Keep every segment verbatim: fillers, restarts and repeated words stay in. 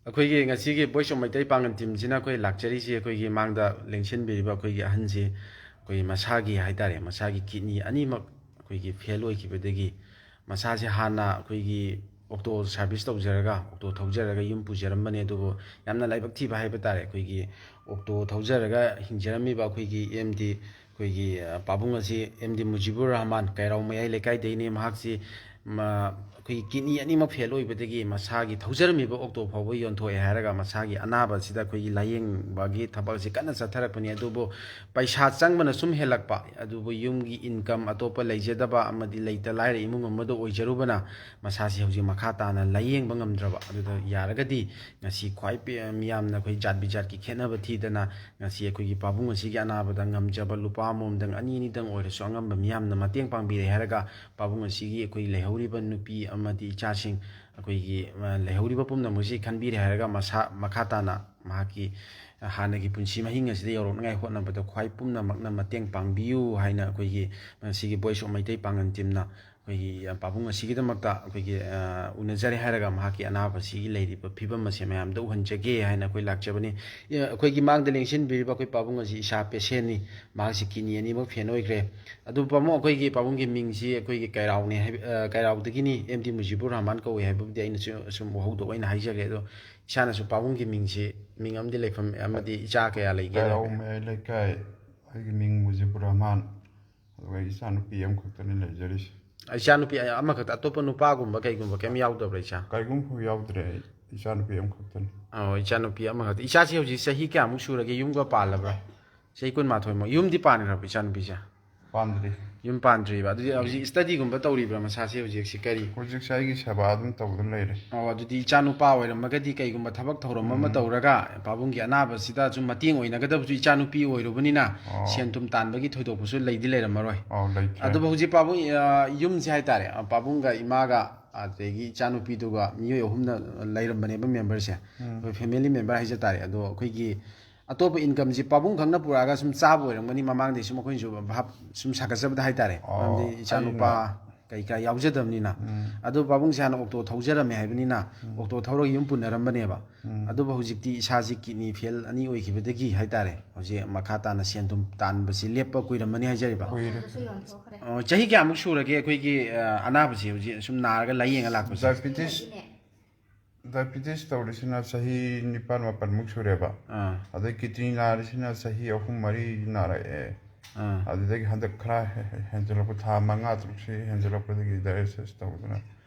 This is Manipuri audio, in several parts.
ꯑꯩꯈꯣꯏꯒꯤ ꯉꯁꯤꯒꯤ Voice of ꯃꯩꯇꯩ ꯄꯥꯡꯒꯜ teamꯁꯤꯅ ꯑꯩꯈꯣꯏ ꯂꯥꯛꯆꯔꯤꯁꯤ, ꯑꯩꯈꯣꯏꯒꯤ ꯃꯥꯡꯗ ꯂꯦꯡꯁꯤꯟꯕꯤꯔꯤꯕ ꯑꯩꯈꯣꯏꯒꯤ ꯑꯍꯟꯁꯤ, ꯑꯩꯈꯣꯏꯒꯤ ꯃꯁꯥꯒꯤ ꯍꯥꯏꯇꯥꯔꯦ, ꯃꯁꯥꯒꯤ kidney ꯑꯅꯤꯃꯛ ꯑꯩꯈꯣꯏꯒꯤ fail ꯑꯣꯏꯈꯤꯕꯗꯒꯤ, ꯃꯁꯥꯁꯦ ꯍꯥꯟꯅ ꯑꯩꯈꯣꯏꯒꯤ auto service ꯇꯧꯖꯔꯒ, auto ꯊꯧꯖꯔꯒ ꯌꯨꯝ ꯄꯨꯖꯔꯝꯕꯅꯦ꯫ ꯑꯗꯨꯕꯨ ꯌꯥꯝꯅ ꯂꯥꯏꯕꯛ ꯊꯤꯕ ꯍꯥꯏꯕ ꯇꯥꯔꯦ, ꯑꯩꯈꯣꯏꯒꯤ auto ꯊꯧꯖꯔꯒ ꯍꯤꯡꯖꯔꯝꯃꯤꯕ ꯑꯩꯈꯣꯏꯒꯤ M D, ꯑꯩꯈꯣꯏꯒꯤ, ꯑ, ꯄꯥꯕꯨꯡ ꯑꯁꯤ M D ꯃꯨꯖꯤꯕꯨꯔ ꯔꯍꯃꯥꯟ, ꯀꯩꯔꯥꯎ ꯃꯌꯥꯏ ꯂꯩꯀꯥꯏꯗꯩꯅꯦ꯫ ꯃꯍꯥꯛꯁꯤ ꯃ-, ꯑꯩꯈꯣꯏꯒꯤ kidney ꯑꯅꯤꯃꯛ fail ꯑꯣꯏꯕꯗꯒꯤ ꯃꯁꯥꯒꯤ ꯊꯧꯖꯔꯝꯃꯤꯕ auto ꯐꯥꯎꯕ ꯌꯣꯟꯊꯣꯛꯑꯦ ꯍꯥꯏꯔꯒ, ꯃꯁꯥꯒꯤ ꯑꯅꯥꯕ ꯑꯁꯤꯗ ꯑꯩꯈꯣꯏꯒꯤ ꯂꯥꯌꯦꯡꯕꯒꯤ ꯊꯕꯛ ꯑꯁꯤ ꯀꯟꯅ ꯆꯠꯊꯔꯛꯄꯅꯤ꯫ ꯑꯗꯨꯕꯨ ꯄꯩꯁꯥ ꯆꯪꯕꯅ ꯁꯨꯝ ꯍꯦꯜꯂꯛꯄ, ꯑꯗꯨꯕꯨ ꯌꯨꯝꯒꯤ income ꯑꯇꯣꯞꯄ ꯂꯩꯖꯗꯕ ꯑꯃꯗꯤ ꯂꯩꯇ ꯂꯥꯏꯔ ꯏꯃꯨꯡ ꯑꯃꯗ ꯑꯣꯏꯖꯔꯨꯕꯅ, ꯃꯁꯥꯁꯤ ꯍꯧꯖꯤꯛ ꯃꯈꯥ ꯇꯥꯅ ꯂꯥꯌꯦꯡꯕ ꯉꯝꯗ꯭ꯔꯕ꯫ ꯑꯗꯨꯗ ꯌꯥꯔꯒꯗꯤ ꯉꯁꯤ ꯈ꯭ꯋꯥꯏ ꯄꯤ-, ꯃꯤꯌꯥꯝꯅ ꯑꯩꯈꯣꯏ ꯖꯥꯠ ꯕꯤꯖꯥꯠꯀꯤ ꯈꯦꯠꯅꯕ ꯊꯤꯗꯅ, ꯉꯁꯤ ꯑꯩꯈꯣꯏꯒꯤ ꯄꯥꯕꯨꯡ ꯑꯁꯤꯒꯤ ꯑꯅꯥꯕꯗ ꯉꯝꯖꯕ ꯂꯨꯄꯥ ꯑꯃꯃꯝꯗꯪ, ꯑꯅꯤ ꯑꯅꯤꯗꯪ ꯑꯣꯏꯔꯁꯨ ꯑꯉꯝꯕ ꯃꯤꯌꯥꯝꯅ ꯃꯇꯦꯡ ꯄꯥꯡꯕꯤꯔꯦ ꯍꯥꯏꯔꯒ, ꯄꯥꯕꯨꯡ ꯑꯁꯤꯒꯤ ꯑꯩꯈꯣꯏ ꯂꯩꯍꯧꯔꯤꯕ ꯅꯨꯄꯤ ꯑꯃꯗꯤ ꯏꯆꯥꯁꯤꯡ, ꯑꯩꯈꯣꯏꯒꯤ, ꯑ, ꯂꯩꯍꯧꯔꯤꯕ ꯄꯨꯝꯅꯃꯛꯁꯤ ꯈꯟꯕꯤꯔꯦ ꯍꯥꯏꯔꯒ, ꯃꯁꯥ ꯃꯈꯥ ꯇꯥꯅ ꯃꯍꯥꯛꯀꯤ ꯍꯥꯟꯅꯒꯤ ꯄꯨꯟꯁꯤ ꯃꯍꯤꯡ ꯑꯁꯤꯗ ꯌꯧꯔꯛꯅꯉꯥꯏ ꯍꯣꯠꯅꯕꯗ ꯈ꯭ꯋꯥꯏ ꯄꯨꯝꯅꯃꯛꯅ ꯃꯇꯦꯡ ꯄꯥꯡꯕꯤꯌꯨ ꯍꯥꯏꯅ ꯑꯩꯈꯣꯏꯒꯤ ꯉꯁꯤꯒꯤ Voice of ꯃꯩꯇꯩ ꯄꯥꯡꯒꯜ teamꯅ ꯑꯩꯈꯣꯏꯒꯤ ꯄꯥꯕꯨꯡ ꯑꯁꯤꯒꯤꯗꯃꯛꯇ ꯑꯩꯈꯣꯏꯒꯤ, ꯑ, ꯎꯅꯖꯔꯦ ꯍꯥꯏꯔꯒ, ꯃꯍꯥꯛꯀꯤ ꯑꯅꯥꯕꯁꯤꯒꯤ ꯂꯩꯔꯤꯕ ꯐꯤꯕꯝ ꯑꯁꯦ ꯃꯌꯥꯝꯗ ꯎꯍꯟꯖꯒꯦ ꯍꯥꯏꯅ ꯑꯩꯈꯣꯏ ꯂꯥꯛꯆꯕꯅꯤ꯫ ꯑ, ꯑꯩꯈꯣꯏꯒꯤ ꯃꯥꯡꯗ ꯂꯦꯡꯁꯤꯟꯕꯤꯔꯤꯕ ꯑꯩꯈꯣꯏ ꯄꯥꯕꯨꯡ ꯑꯁꯤ ꯏꯁꯥ patientꯅꯤ꯫ ꯃꯍꯥꯛꯁꯤ kidney ꯑꯅꯤꯃꯛ fail ꯑꯣꯏꯈ꯭ꯔꯦ꯫ ꯑꯗꯨ ꯄꯥꯕꯨꯡ, ꯑꯩꯈꯣꯏꯒꯤ ꯄꯥꯕꯨꯡꯒꯤ ꯃꯤꯡꯁꯤ ꯑꯩꯈꯣꯏꯒꯤ ꯀꯩꯔꯥꯎꯅꯦ ꯍꯥꯏꯕ, ꯑ, ꯀꯩꯔꯥꯎꯗꯒꯤꯅꯤ, M D ꯃꯨꯖꯤꯕꯨꯔ ꯔꯍꯃꯥꯟ ꯀꯧꯏ ꯍꯥꯏꯕꯕꯨꯗꯤ ꯑꯩꯅꯁꯨ ꯁꯨꯝ ꯋꯥꯍꯧꯗꯣꯛ ꯑꯣꯏꯅ ꯍꯥꯏꯖꯒꯦ꯫ ꯑꯗꯣ ꯏꯁꯥꯅꯁꯨ ꯄꯥꯕꯨꯡꯒꯤ ꯃꯤꯡꯁꯤ, ꯃꯤꯡ ꯑꯃꯗꯤ ꯂꯩꯐꯝ ꯑꯃꯗꯤ ꯏꯆꯥ ꯀꯌꯥ ꯂꯩꯒꯦ? ꯀꯩꯔꯥꯎ ꯃꯌꯥꯏ ꯂꯩꯀꯥꯏ꯫ ꯑꯩꯒꯤ ꯃꯤꯡ ꯃꯨꯖꯤꯕꯨꯔ ꯔꯍꯃꯥꯟ꯫ ꯑꯗꯨꯒ ꯏꯆꯥꯅꯨꯄꯤ ꯑꯃꯈꯛꯇꯅꯤ ꯂꯩꯖꯔꯤꯁꯦ꯫ ꯏꯆꯥꯅꯨꯄꯤ ꯑꯃꯈꯛꯇ, ꯑꯇꯣꯞꯄ ꯅꯨꯄꯥꯒꯨꯝꯕ ꯀꯩꯒꯨꯝꯕ ꯀꯩꯝ ꯌꯥꯎꯗꯕ꯭ꯔꯥ ꯏꯆꯥ? ꯀꯔꯤꯒꯨꯝꯕ ꯌꯥꯎꯗ꯭ꯔꯦ ꯑꯩ꯫ ꯏꯆꯥꯅꯨꯄꯤ ꯑꯃꯈꯛꯇꯅꯤ꯫ ꯑꯣ, ꯏꯆꯥꯅꯨꯄꯤ ꯑꯃꯈꯛꯇ꯫ ꯏꯆꯥꯁꯤ ꯍꯧꯖꯤꯛ ꯆꯍꯤ ꯀꯌꯥꯃꯨꯛ ꯁꯨꯔꯒꯦ? ꯌꯨꯝꯒ ꯄꯥꯜꯂꯕ꯭ꯔꯥ? ꯆꯍꯤ ꯀꯨꯟꯃꯥꯊꯣꯏꯃꯨꯛ꯫ ꯌꯨꯝꯗꯤ ꯄꯥꯟꯈ꯭ꯔꯕ ꯏꯆꯥꯅꯨꯄꯤꯁꯦ? ꯄꯥꯟꯗ꯭ꯔꯤ꯫ ꯌꯨꯝ ꯄꯥꯟꯗ꯭ꯔꯤꯕ꯫ ꯑꯗꯨꯗꯤ ꯍꯧꯖꯤꯛ studyꯒꯨꯝꯕ ꯇꯧꯔꯤꯕ꯭ꯔꯥ ꯃꯁꯥꯁꯦ ꯍꯧꯖꯤꯛꯁꯤ? ꯀꯔꯤ? ꯍꯧꯖꯤꯛꯁꯦ ꯑꯩꯒꯤ ꯁꯦꯕꯥ ꯑꯗꯨꯝ ꯇꯧꯗꯨꯅ ꯂꯩꯔꯦ꯫ ꯑꯣ, ꯑꯗꯨꯗꯤ ꯏꯆꯥꯅꯨꯄꯥ ꯑꯣꯏꯔꯝꯃꯒꯗꯤ ꯀꯩꯒꯨꯝꯕ ꯊꯕꯛ ꯊꯧꯔꯝ ꯑꯃ ꯎꯝ꯫ ꯇꯧꯔꯒ ꯄꯥꯕꯨꯡꯒꯤ ꯑꯅꯥꯕꯁꯤꯗ ꯁꯨꯝ ꯃꯇꯦꯡ ꯑꯣꯏꯅꯒꯗꯕꯁꯨ ꯏꯆꯥꯅꯨꯄꯤ ꯑꯣꯏꯔꯨꯕꯅꯤꯅ ꯑꯣ꯫ ꯁꯦꯟ ꯊꯨꯝ ꯇꯥꯟꯕꯒꯤ ꯊꯣꯏꯗꯣꯛꯄꯁꯨ ꯂꯩꯗꯤ ꯂꯩꯔꯝꯃꯔꯣꯏ꯫ ꯑꯣ, ꯂꯩꯇ꯭ꯔꯦ꯫ ꯑꯗꯨꯕꯨ ꯍꯧꯖꯤꯛ ꯄꯥꯕꯨꯡ, ꯑ, ꯌꯨꯝꯁꯦ ꯍꯥꯏꯇꯥꯔꯦ, ꯑ, ꯄꯥꯕꯨꯡꯒ ꯏꯃꯥꯒ ꯑꯗꯒꯤ ꯏꯆꯥꯅꯨꯄꯤꯗꯨꯒ ꯃꯤꯑꯣꯏ ꯑꯍꯨꯝꯅ ꯂꯩꯔꯝꯕꯅꯦꯕ memberꯁꯦ꯫ ꯎꯝ꯫ ꯑꯩꯈꯣꯏ family member ꯍꯥꯏꯖ ꯇꯥꯔꯦ꯫ ꯑꯗꯣ ꯑꯩꯈꯣꯏꯒꯤ ꯑꯇꯣꯞꯄ incomeꯁꯤ ꯄꯥꯕꯨꯡ ꯈꯛꯅ ꯄꯨꯔꯛꯑꯒ ꯁꯨꯝ ꯆꯥꯕ ꯑꯣꯏꯔꯝꯒꯅꯤ, ꯃꯃꯥꯡꯗꯩ ꯁꯨꯝ ꯑꯩꯈꯣꯏꯅꯁꯨ ꯚꯥꯞ ꯁꯨꯝ ꯁꯥꯒꯠꯆꯕꯗ ꯍꯥꯏꯇꯥꯔꯦ꯫ ꯑꯣ, ꯃꯔꯝꯗꯤ ꯏꯆꯥꯅꯨꯄꯥ ꯑꯩꯅ ꯀꯩꯀꯥ ꯌꯥꯎꯖꯗꯕꯅꯤꯅ꯫ ꯑꯗꯨ ꯄꯥꯕꯨꯡꯁꯦ ꯍꯥꯟꯅ ꯑꯣꯛꯇꯣ ꯊꯧꯖꯔꯝꯃꯦ ꯍꯥꯏꯕꯅꯤꯅ, ꯑꯣꯛꯇꯣ ꯊꯧꯔꯒ ꯌꯨꯝ ꯄꯨꯟꯅꯔꯝꯕꯅꯦꯕ꯫ ꯑꯗꯨꯕꯨ ꯍꯧꯖꯤꯛꯇꯤ ꯏꯁꯥꯁꯤ ꯀꯤꯗꯅꯤ ꯐꯦꯜ ꯑꯅꯤ ꯑꯣꯏꯈꯤꯕꯗꯒꯤ ꯍꯥꯏꯇꯥꯔꯦ, ꯍꯧꯖꯤꯛ ꯃꯈꯥ ꯇꯥꯅ ꯁꯦꯟ ꯊꯨꯝ ꯇꯥꯟꯕꯁꯤ ꯂꯦꯞꯄ ꯀꯨꯏꯔꯝꯃꯅꯤ ꯍꯥꯏꯖꯔꯤꯕ꯫ ꯀꯨꯏꯔꯦ꯫ ꯑꯣ, ꯆꯍꯤ ꯀꯌꯥꯃꯨꯛ ꯁꯨꯔꯒꯦ ꯑꯩꯈꯣꯏꯒꯤ ꯑ, ꯑꯅꯥꯕꯁꯤ ꯍꯧꯖꯤꯛ ꯁꯨꯝ ꯅꯥꯔꯒ ꯂꯥꯏꯌꯦꯡꯉ ꯂꯥꯛꯄꯁꯦ? ꯗꯥꯏꯕꯤꯇꯤꯁ, ꯗꯥꯏꯕꯤꯇꯤꯁ ꯇꯧꯔꯤꯁꯤꯅ ꯆꯍꯤ ꯅꯤꯄꯥꯜ ꯃꯥꯄꯜꯃꯨꯛ ꯁꯨꯔꯦꯕ꯫ ꯑꯥ꯫ ꯑꯗꯩ ꯀꯤꯗꯅꯤ ꯅꯥꯔꯤꯁꯤꯅ ꯆꯍꯤ ꯑꯍꯨꯝ ꯃꯔꯤ ꯅꯥꯔꯛꯑꯦ꯫ ꯑꯥ꯫ ꯑꯗꯨꯗꯒꯤ ꯍꯟꯗꯛ ꯈꯔ ꯍꯦ-, ꯍꯦ-, ꯍꯦꯟꯖꯜꯂꯛꯄ, ꯊꯥ ꯃꯉꯥ ꯇꯔꯨꯛꯁꯤ ꯍꯦꯟꯖꯜꯂꯛꯄꯗꯒꯤ ꯗꯥꯏꯂꯥꯏꯁꯤꯁ ꯇꯧꯗꯅ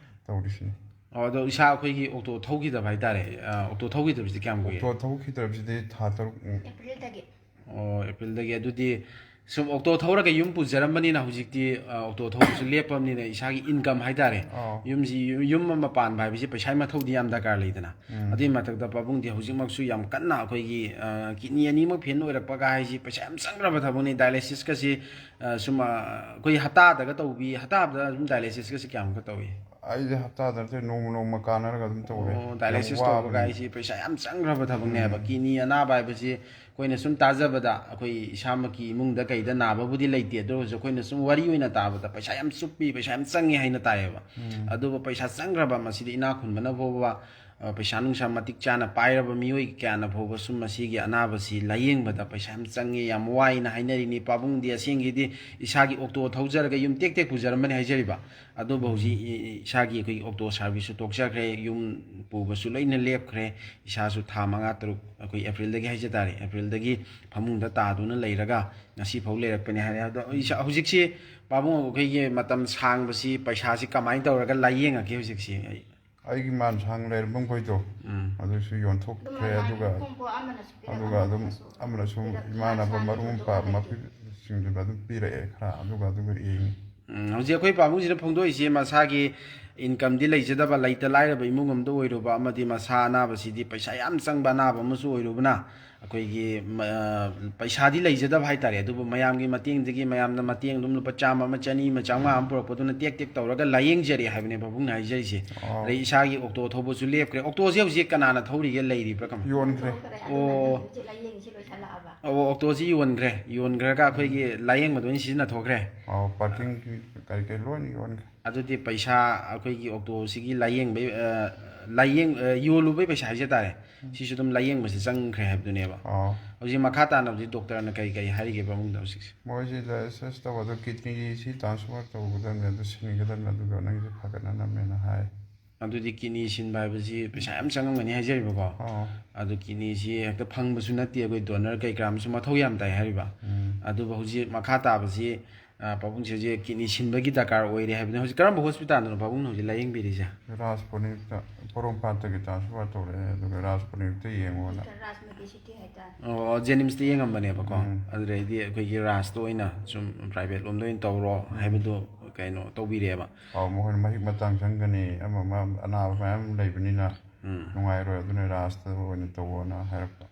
ꯇꯧꯔꯤꯁꯤꯅꯤ꯫ ꯑꯣ, ꯑꯗꯣ ꯏꯁꯥ ꯑꯩꯈꯣꯏꯒꯤ ꯑꯣꯛꯇꯣ ꯊꯧꯈꯤꯗꯕ ꯍꯥꯏꯇꯥꯔꯦ꯫ ꯑ, ꯑꯣꯛꯇꯣ ꯊꯧꯈꯤꯗꯕꯁꯤꯗꯤ ꯀꯌꯥꯝ ꯀꯨꯏꯔꯦ? ꯑꯣꯛꯇꯣ ꯊꯧꯈꯤꯗꯕꯁꯤꯗꯤ ꯊꯥ ꯇꯔꯨꯛꯃꯨꯛ꯫ ꯑꯦꯄ꯭ꯔꯤꯜꯗꯒꯤ꯫ ꯑꯣ, ꯑꯦꯄ꯭ꯔꯤꯜꯗꯒꯤ꯫ ꯑꯗꯨꯗꯤ ꯁꯨꯝ ꯑꯣꯛꯇꯣ ꯊꯧꯔꯒ ꯌꯨꯝ ꯄꯨꯖꯔꯝꯕꯅꯤꯅ ꯍꯧꯖꯤꯛꯇꯤ, ꯑ, ꯑꯣꯛꯇꯣ ꯊꯧꯕꯁꯨ ꯂꯦꯞꯄꯕꯅꯤꯅ ꯏꯁꯥꯒꯤ ꯏꯟꯀꯝ ꯍꯥꯏꯇꯥꯔꯦ꯫ ꯑꯥꯎ꯫ ꯌꯨꯝꯁꯤ, ꯌꯨꯝ ꯑꯃ ꯄꯥꯟꯕ ꯍꯥꯏꯕꯁꯤ ꯄꯩꯁꯥꯒꯤ ꯃꯊꯧꯗꯤ ꯌꯥꯝ ꯗꯔꯀꯥꯔ ꯂꯩꯗꯅ꯫ ꯎꯝ꯫ ꯑꯗꯨꯒꯤ ꯃꯊꯛꯇ ꯄꯥꯕꯨꯡꯗꯤ ꯍꯧꯖꯤꯛꯃꯛꯁꯨ ꯌꯥꯝ ꯀꯟꯅ ꯑꯩꯈꯣꯏꯒꯤ, ꯑ, ꯀꯤꯗꯅꯤ ꯑꯅꯤꯃꯛ ꯐꯦꯜ ꯑꯣꯏꯔꯛꯄꯒ ꯍꯥꯏꯁꯤ ꯄꯩꯁꯥ ꯌꯥꯝ ꯆꯪꯈ꯭ꯔꯕ ꯊꯕꯛꯅꯤ꯫ ꯗꯥꯏꯂꯥꯏꯁꯤꯁꯀꯁꯤ, ꯑ, ꯁꯨꯝ, ꯑ, ꯑꯩꯈꯣꯏ ꯍꯞꯇꯥꯗꯒ ꯇꯧꯕꯤ, ꯍꯞꯇꯥꯗ ꯑꯗꯨꯝ ꯗꯥꯏꯂꯥꯏꯁꯤꯁꯀꯁꯤ ꯀꯌꯥꯃꯨꯛꯀ ꯇꯧꯏ? ꯑꯩꯗꯤ ꯍꯞꯇꯥꯗ ꯅꯠꯇꯦ, ꯅꯣꯡꯃ ꯅꯣꯡꯃ ꯀꯥꯟꯅꯔꯒ ꯑꯗꯨꯝ ꯇꯧꯔꯦ꯫ ꯑꯣ, ꯌꯥꯝ ꯗꯥꯏꯂꯥꯏꯁꯤꯁ ꯇꯧꯕꯒ ꯋꯥꯕꯅꯤ꯫ ꯍꯥꯏꯁꯤ ꯄꯩꯁꯥ ꯌꯥꯝ ꯆꯪꯈ꯭ꯔꯕ ꯊꯕꯛꯅꯦꯕ꯫ ꯎꯝ꯫ ꯀꯤꯗꯅꯤ ꯑꯅꯥꯕ ꯍꯥꯏꯕꯁꯤ ꯑꯩꯈꯣꯏꯅ ꯁꯨꯝ ꯇꯥꯖꯕꯗ ꯑꯩꯈꯣꯏ ꯏꯁꯥꯃꯛꯀꯤ ꯏꯃꯨꯡꯗ ꯀꯩꯗ ꯅꯥꯕꯕꯨꯗꯤ ꯂꯩꯇꯦ, ꯑꯗꯨ ꯑꯣꯏꯔꯁꯨ ꯑꯩꯈꯣꯏꯅ ꯁꯨꯝ ꯋꯥꯔꯤ ꯑꯣꯏꯅ ꯇꯥꯕꯗ ꯄꯩꯁꯥ ꯌꯥꯝ ꯆꯨꯞꯄꯤ, ꯄꯩꯁꯥ ꯌꯥꯝ ꯆꯪꯉꯤ ꯍꯥꯏꯅ ꯇꯥꯏꯌꯦꯕ꯫ ꯎꯝ꯫ ꯑꯗꯨꯕꯨ ꯄꯩꯁꯥ ꯆꯪꯈ꯭ꯔꯕ ꯃꯁꯤꯗꯤ ꯏꯅꯥꯛ ꯈꯨꯟꯕꯅ ꯐꯥꯎꯕ, ꯑ, ꯄꯩꯁꯥ ꯅꯨꯡꯁꯥ ꯃꯇꯤꯛ ꯆꯥꯅ ꯄꯥꯏꯔꯕ ꯃꯤꯑꯣꯏ ꯀꯌꯥꯅ ꯐꯥꯎꯕ ꯁꯨꯝ ꯃꯁꯤꯒꯤ ꯑꯅꯥꯕꯁꯤ ꯂꯥꯏꯌꯦꯡꯕꯗ ꯄꯩꯁꯥ ꯌꯥꯝ ꯆꯪꯉꯤ, ꯌꯥꯝ ꯋꯥꯏꯅ ꯍꯥꯏꯅꯔꯤꯅꯤ꯫ ꯄꯥꯕꯨꯡꯗꯤ ꯑꯁꯦꯡꯒꯤꯗꯤ ꯏꯁꯥꯒꯤ ꯑꯣꯛꯇꯣ ꯊꯧꯖꯔꯒ ꯌꯨꯝ ꯇꯦꯛ ꯇꯦꯛ ꯄꯨꯖꯔꯝꯕꯅꯤ ꯍꯥꯏꯖꯔꯤꯕ꯫ ꯑꯗꯨꯕꯨ ꯍꯧꯖꯤꯛ ꯏ-, ꯏ-, ꯏꯁꯥꯒꯤ ꯑꯩꯈꯣꯏꯒꯤ ꯑꯣꯛꯇꯣ ꯁꯥꯔꯚꯤꯁꯁꯨ ꯇꯣꯛꯆꯈ꯭ꯔꯦ, ꯌꯨꯝ ꯄꯨꯕꯁꯨ ꯂꯣꯏꯅ ꯂꯦꯞꯈ꯭ꯔꯦ꯫ ꯏꯁꯥꯁꯨ ꯊꯥ ꯃꯉꯥ ꯇꯔꯨꯛ, ꯑꯩꯈꯣꯏ ꯑꯦꯄ꯭ꯔꯤꯜꯗꯒꯤ ꯍꯥꯏꯖ ꯇꯥꯔꯦ, ꯑꯦꯄ꯭ꯔꯤꯜꯗꯒꯤ ꯐꯃꯨꯡꯗ ꯇꯥꯗꯨꯅ ꯂꯩꯔꯒ ꯉꯁꯤꯐꯥꯎ ꯂꯩꯔꯛꯄꯅꯤ ꯍꯥꯏꯔꯦ꯫ ꯑꯗꯣ ꯏꯁꯥ-, ꯍꯧꯖꯤꯛꯁꯤ ꯄꯥꯕꯨꯡ ꯑꯩꯈꯣꯏꯒꯤ ꯃꯇꯝ ꯁꯥꯡꯕꯁꯤ ꯄꯩꯁꯥꯁꯤ ꯀꯃꯥꯏꯅ ꯇꯧꯔꯒ ꯂꯥꯏꯌꯦꯡꯉꯒꯦ ꯍꯧꯖꯤꯛꯁꯤ? ꯑꯩ ꯑꯩꯒꯤ ꯃꯥꯟ ꯁꯥꯡ ꯂꯩꯔꯝꯕ ꯃꯈꯣꯏꯗꯣ, ꯎꯝ꯫ ꯑꯗꯨꯁꯨ ꯌꯣꯟꯊꯣꯛꯈ꯭ꯔꯦ꯫ ꯑꯗꯨꯒ, ꯑꯗꯨꯒ ꯑꯗꯨꯝ ꯑꯃꯅꯁꯨ ꯏꯃꯥꯟꯅꯕ ꯃꯔꯨꯞ ꯃꯄꯥꯡ ꯃꯄꯤꯁꯤꯡꯗꯨꯅ ꯑꯗꯨꯝ ꯄꯤꯔꯛꯑꯦ ꯈꯔ, ꯑꯗꯨꯒ ꯑꯗꯨꯒ ꯌꯦꯡꯉꯤ꯫ ꯎꯝ, ꯍꯧꯖꯤꯛ ꯑꯩꯈꯣꯏ ꯄꯥꯕꯨꯡꯁꯤꯅ ꯐꯣꯡꯗꯣꯛꯏꯁꯤ ꯃꯁꯥꯒꯤ ꯏꯟꯀꯝꯗꯤ ꯂꯩꯖꯗꯕ, ꯂꯩꯇ ꯂꯥꯏꯔꯕ ꯏꯃꯨꯡ ꯑꯃꯗ ꯑꯣꯏꯔꯨꯕ ꯑꯃꯗꯤ ꯃꯁꯥ ꯑꯅꯥꯕꯁꯤꯗꯤ ꯄꯩꯁꯥ ꯌꯥꯝ ꯆꯪꯕ ꯑꯅꯥꯕ ꯑꯃꯁꯨ ꯑꯣꯏꯔꯨꯕꯅ, ꯑꯩꯈꯣꯏꯒꯤ, ꯃ-, ꯄꯩꯁꯥꯗꯤ ꯂꯩꯖꯗꯕ ꯍꯥꯏꯇꯥꯔꯦ, ꯑꯗꯨꯕꯨ ꯃꯌꯥꯝꯒꯤ ꯃꯇꯦꯡꯗꯒꯤ, ꯃꯌꯥꯝꯅ ꯃꯇꯦꯡ ꯑꯗꯨꯝ ꯂꯨꯄꯥ ꯆꯥꯝꯃ ꯑꯃ, ꯆꯅꯤ ꯑꯃ, ꯆꯥꯝꯃꯉꯥ ꯑꯃ ꯄꯨꯔꯛꯄꯗꯨꯅ ꯇꯦꯛ ꯇꯦꯛ ꯇꯧꯔꯒ ꯂꯥꯏꯌꯦꯡꯖꯔꯦ ꯍꯥꯏꯕꯅꯦ ꯄꯥꯕꯨꯡꯅ ꯍꯥꯏꯖꯔꯤꯁꯦ꯫ ꯑꯣ꯫ ꯑꯗꯩ ꯏꯁꯥꯒꯤ ꯑꯣꯛꯇꯣ ꯊꯧꯕꯁꯨ ꯂꯦꯞꯈ꯭ꯔꯦ꯫ ꯑꯣꯛꯇꯣꯁꯦ ꯍꯧꯖꯤꯛ ꯀꯅꯥꯅ ꯊꯧꯔꯤꯒꯦ, ꯂꯩꯔꯤꯕ꯭ꯔꯥ ꯀꯃꯥꯏꯅ? ꯌꯣꯟꯈ꯭ꯔꯦ꯫ ꯑꯣ꯫ ꯍꯧꯖꯤꯛ ꯂꯥꯏꯌꯦꯡꯁꯤ ꯂꯣꯏꯁꯜꯂꯛꯑꯕ꯫ ꯑꯣ, ꯑꯣꯛꯇꯣꯁꯤ ꯌꯣꯟꯈ꯭ꯔꯦ꯫ ꯌꯣꯟꯈ꯭ꯔꯒ ꯑꯩꯈꯣꯏꯒꯤ ꯂꯥꯏꯌꯦꯡꯕꯗ ꯑꯣꯏꯅ ꯁꯤꯖꯤꯟꯅꯊꯣꯛꯈ꯭ꯔꯦ꯫ ꯑꯣ, ꯄꯥꯔꯀꯤꯡꯒꯤ ꯀꯔꯤ ꯀꯔꯤ ꯂꯣꯏꯅ ꯌꯣꯟꯈ꯭ꯔꯦ꯫ ꯑꯗꯨꯗꯤ ꯄꯩꯁꯥ, ꯑꯩꯈꯣꯏꯒꯤ ꯑꯣꯛꯇꯣꯁꯤꯒꯤ ꯂꯥꯏꯌꯦꯡꯕꯩ, ꯑ, ꯂꯥꯏꯌꯦꯡ-, ꯑ, ꯌꯣꯜꯂꯨꯕꯩ ꯄꯩꯁꯥ ꯍꯥꯏꯖ ꯇꯥꯔꯦ, ꯁꯤꯁꯨ ꯑꯗꯨꯝ ꯂꯥꯏꯌꯦꯡꯕꯁꯦ ꯆꯪꯈ꯭ꯔꯦ ꯍꯥꯏꯕꯗꯨꯅꯦꯕ꯫ ꯑꯣ ꯍꯧꯖꯤꯛ ꯃꯈꯥ ꯇꯥꯅ ꯍꯧꯖꯤꯛ ꯗꯣꯛꯇꯔꯅ ꯀꯔꯤ ꯀꯔꯤ ꯍꯥꯏꯔꯤꯒꯦ ꯄꯥꯕꯨꯡꯗ ꯍꯧꯖꯤꯛꯁꯦ? ꯃꯣꯏꯁꯤ ꯗꯥꯏꯂꯥꯏꯁꯤꯁ ꯇꯧꯕꯗꯣ ꯀꯤꯗꯅꯤꯁꯤ ꯇ꯭ꯔꯥꯟꯁꯐꯔ ꯇꯧꯒꯗꯕꯅꯤ, ꯑꯗꯨ ꯁꯤꯟꯒꯗꯕꯅꯤ, ꯑꯗꯨꯒ ꯅꯪꯁꯦ ꯐꯒꯠꯅꯅꯕꯅꯦꯅ ꯍꯥꯏ꯫ ꯑꯗꯨꯗꯤ ꯀꯤꯗꯅꯤ ꯁꯤꯟꯕ ꯍꯥꯏꯕꯁꯤ ꯄꯩꯁꯥ ꯌꯥꯝ ꯆꯪꯉꯝꯒꯅꯤ ꯍꯥꯏꯖꯔꯤꯕꯀꯣ꯫ ꯑꯣ ꯑꯗꯨ ꯀꯤꯗꯅꯤꯁꯤ ꯍꯦꯛꯇ ꯐꯪꯕꯁꯨ ꯅꯠꯇꯦ, ꯑꯩꯈꯣꯏ ꯗꯣꯅꯔ ꯀꯩ ꯀꯔꯥ ꯑꯃꯁꯨ ꯃꯊꯧ ꯌꯥꯝ ꯇꯥꯏ ꯍꯥꯏꯔꯤꯕ꯫ ꯎꯝ ꯑꯗꯨꯕꯨ ꯍꯧꯖꯤꯛ ꯃꯈꯥ ꯇꯥꯕꯁꯤ, ꯑ, ꯄꯥꯕꯨꯡꯁꯦ ꯍꯧꯖꯤꯛ ꯀꯤꯗꯅꯤ ꯁꯤꯟꯕꯒꯤ ꯗꯔꯀꯥꯔ ꯑꯣꯏꯔꯦ ꯍꯥꯏꯕꯅꯤ꯫ ꯍꯧꯖꯤꯛ ꯀꯔꯝꯕ ꯍꯣꯁꯄꯤꯇꯥꯜꯗꯅꯣ ꯄꯥꯕꯨꯡꯅ ꯍꯧꯖꯤꯛ ꯂꯥꯏꯌꯦꯡꯕꯤꯔꯤꯁꯦ? ꯔꯥꯖ ꯄꯣꯔꯅꯤꯞꯇ, ꯄꯣꯔꯣꯝꯄꯥꯠꯇꯒꯤ ꯇ꯭ꯔꯥꯟꯁꯐꯔ ꯇꯧꯔꯛꯑꯦ, ꯑꯗꯨꯒ ꯔꯥꯖ ꯄꯣꯔꯅꯤꯞꯇ ꯌꯦꯡꯉꯣꯅ꯫ ꯔꯥꯖ ꯃꯦꯗꯤꯁꯤꯇꯤ ꯍꯥꯏꯇꯥꯔꯦ꯫ ꯑꯣ, ꯖꯦꯅꯤꯝꯁꯇ ꯌꯦꯡꯉꯝꯕꯅꯦꯕꯀꯣ꯫ ꯎꯝ ꯑꯗꯨꯗꯩꯗꯤ ꯑꯩꯈꯣꯏꯒꯤ ꯔꯥꯖꯇ ꯑꯣꯏꯅ ꯁꯨꯝ ꯄ꯭ꯔꯥꯏꯚꯦꯠ ꯂꯣꯝꯗ ꯑꯣꯏꯅ ꯇꯧꯔꯣ ꯍꯥꯏꯕꯗꯣ ꯀꯩꯅꯣ ꯇꯧꯕꯤꯔꯦꯕ꯫ ꯑꯧ, ꯃꯈꯣꯏꯅ ꯃꯍꯤꯛ ꯃꯇꯥꯡ ꯆꯪꯒꯅꯤ, ꯑꯃ ꯑꯃ ꯑꯅꯥꯕ ꯃꯌꯥꯝ ꯂꯩꯕꯅꯤꯅ ꯎꯝ ꯅꯨꯡꯉꯥꯏꯔꯣꯏ, ꯑꯗꯨꯅ ꯔꯥꯖꯇ ꯑꯣꯏꯅ ꯇꯧꯋꯣꯅ ꯍꯥꯏꯔꯛꯄ꯫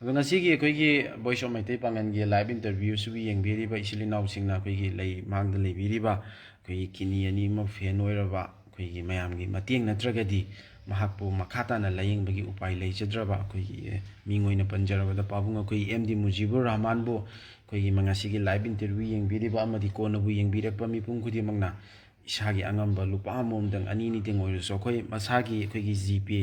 ꯑꯗꯣ ꯉꯁꯤꯒꯤ ꯑꯩꯈꯣꯏꯒꯤ ꯚꯣꯏꯁ ꯑꯣꯐ ꯃꯩꯇꯩ ꯄꯥꯉꯜꯒꯤ ꯂꯥꯏꯚ ꯏꯟꯇꯔꯚ꯭ꯌꯨꯁꯤꯕꯨ ꯌꯦꯡꯕꯤꯔꯤꯕ ꯏꯆꯤꯜ ꯏꯅꯥꯎꯁꯤꯡꯅ ꯑꯩꯈꯣꯏꯒꯤ ꯂꯩ ꯃꯥꯡꯗ ꯂꯩꯕꯤꯔꯤꯕ ꯑꯩꯈꯣꯏꯒꯤ ꯀꯤꯗꯅꯤ ꯑꯅꯤꯃꯛ ꯐꯦꯟ ꯑꯣꯏꯔꯕ ꯑꯩꯈꯣꯏꯒꯤ ꯃꯌꯥꯝꯒꯤ ꯃꯇꯦꯡ ꯅꯠꯇ꯭ꯔꯒꯗꯤ ꯃꯍꯥꯛꯄꯨ ꯃꯈꯥ ꯇꯥꯅ ꯂꯥꯏꯌꯦꯡꯕꯒꯤ ꯎꯄꯥꯏ ꯂꯩꯖꯗ꯭ꯔꯕ ꯑꯩꯈꯣꯏꯒꯤ, ꯑꯦ, ꯃꯤꯡ ꯑꯣꯏꯅ ꯄꯟꯖꯔꯕꯗ ꯄꯥꯕꯨꯡ ꯑꯩꯈꯣꯏ ꯑꯦꯝ ꯗꯤ ꯃꯨꯖꯤꯕꯨꯔ ꯔꯍꯃꯥꯟꯕꯨ ꯑꯩꯈꯣꯏꯒꯤ ꯉꯁꯤꯒꯤ ꯂꯥꯏꯚ ꯏꯟꯇꯔꯚ꯭ꯌꯨ ꯌꯦꯡꯕꯤꯔꯤꯕ ꯑꯃꯗꯤ ꯀꯣꯟꯅꯕꯨ ꯌꯦꯡꯕꯤꯔꯛꯄ ꯃꯤꯄꯨꯝ ꯈꯨꯗꯤꯡꯃꯛꯅ ꯏꯁꯥꯒꯤ ꯑꯉꯝꯕ ꯂꯨꯄꯥ ꯑꯃꯃꯝꯗꯪ, ꯑꯅꯤ ꯑꯅꯤꯗꯪ ꯑꯣꯏꯔꯁꯨ ꯑꯩꯈꯣꯏ ꯃꯁꯥꯒꯤ ꯑꯩꯈꯣꯏꯒꯤ ꯖꯤ ꯄꯦ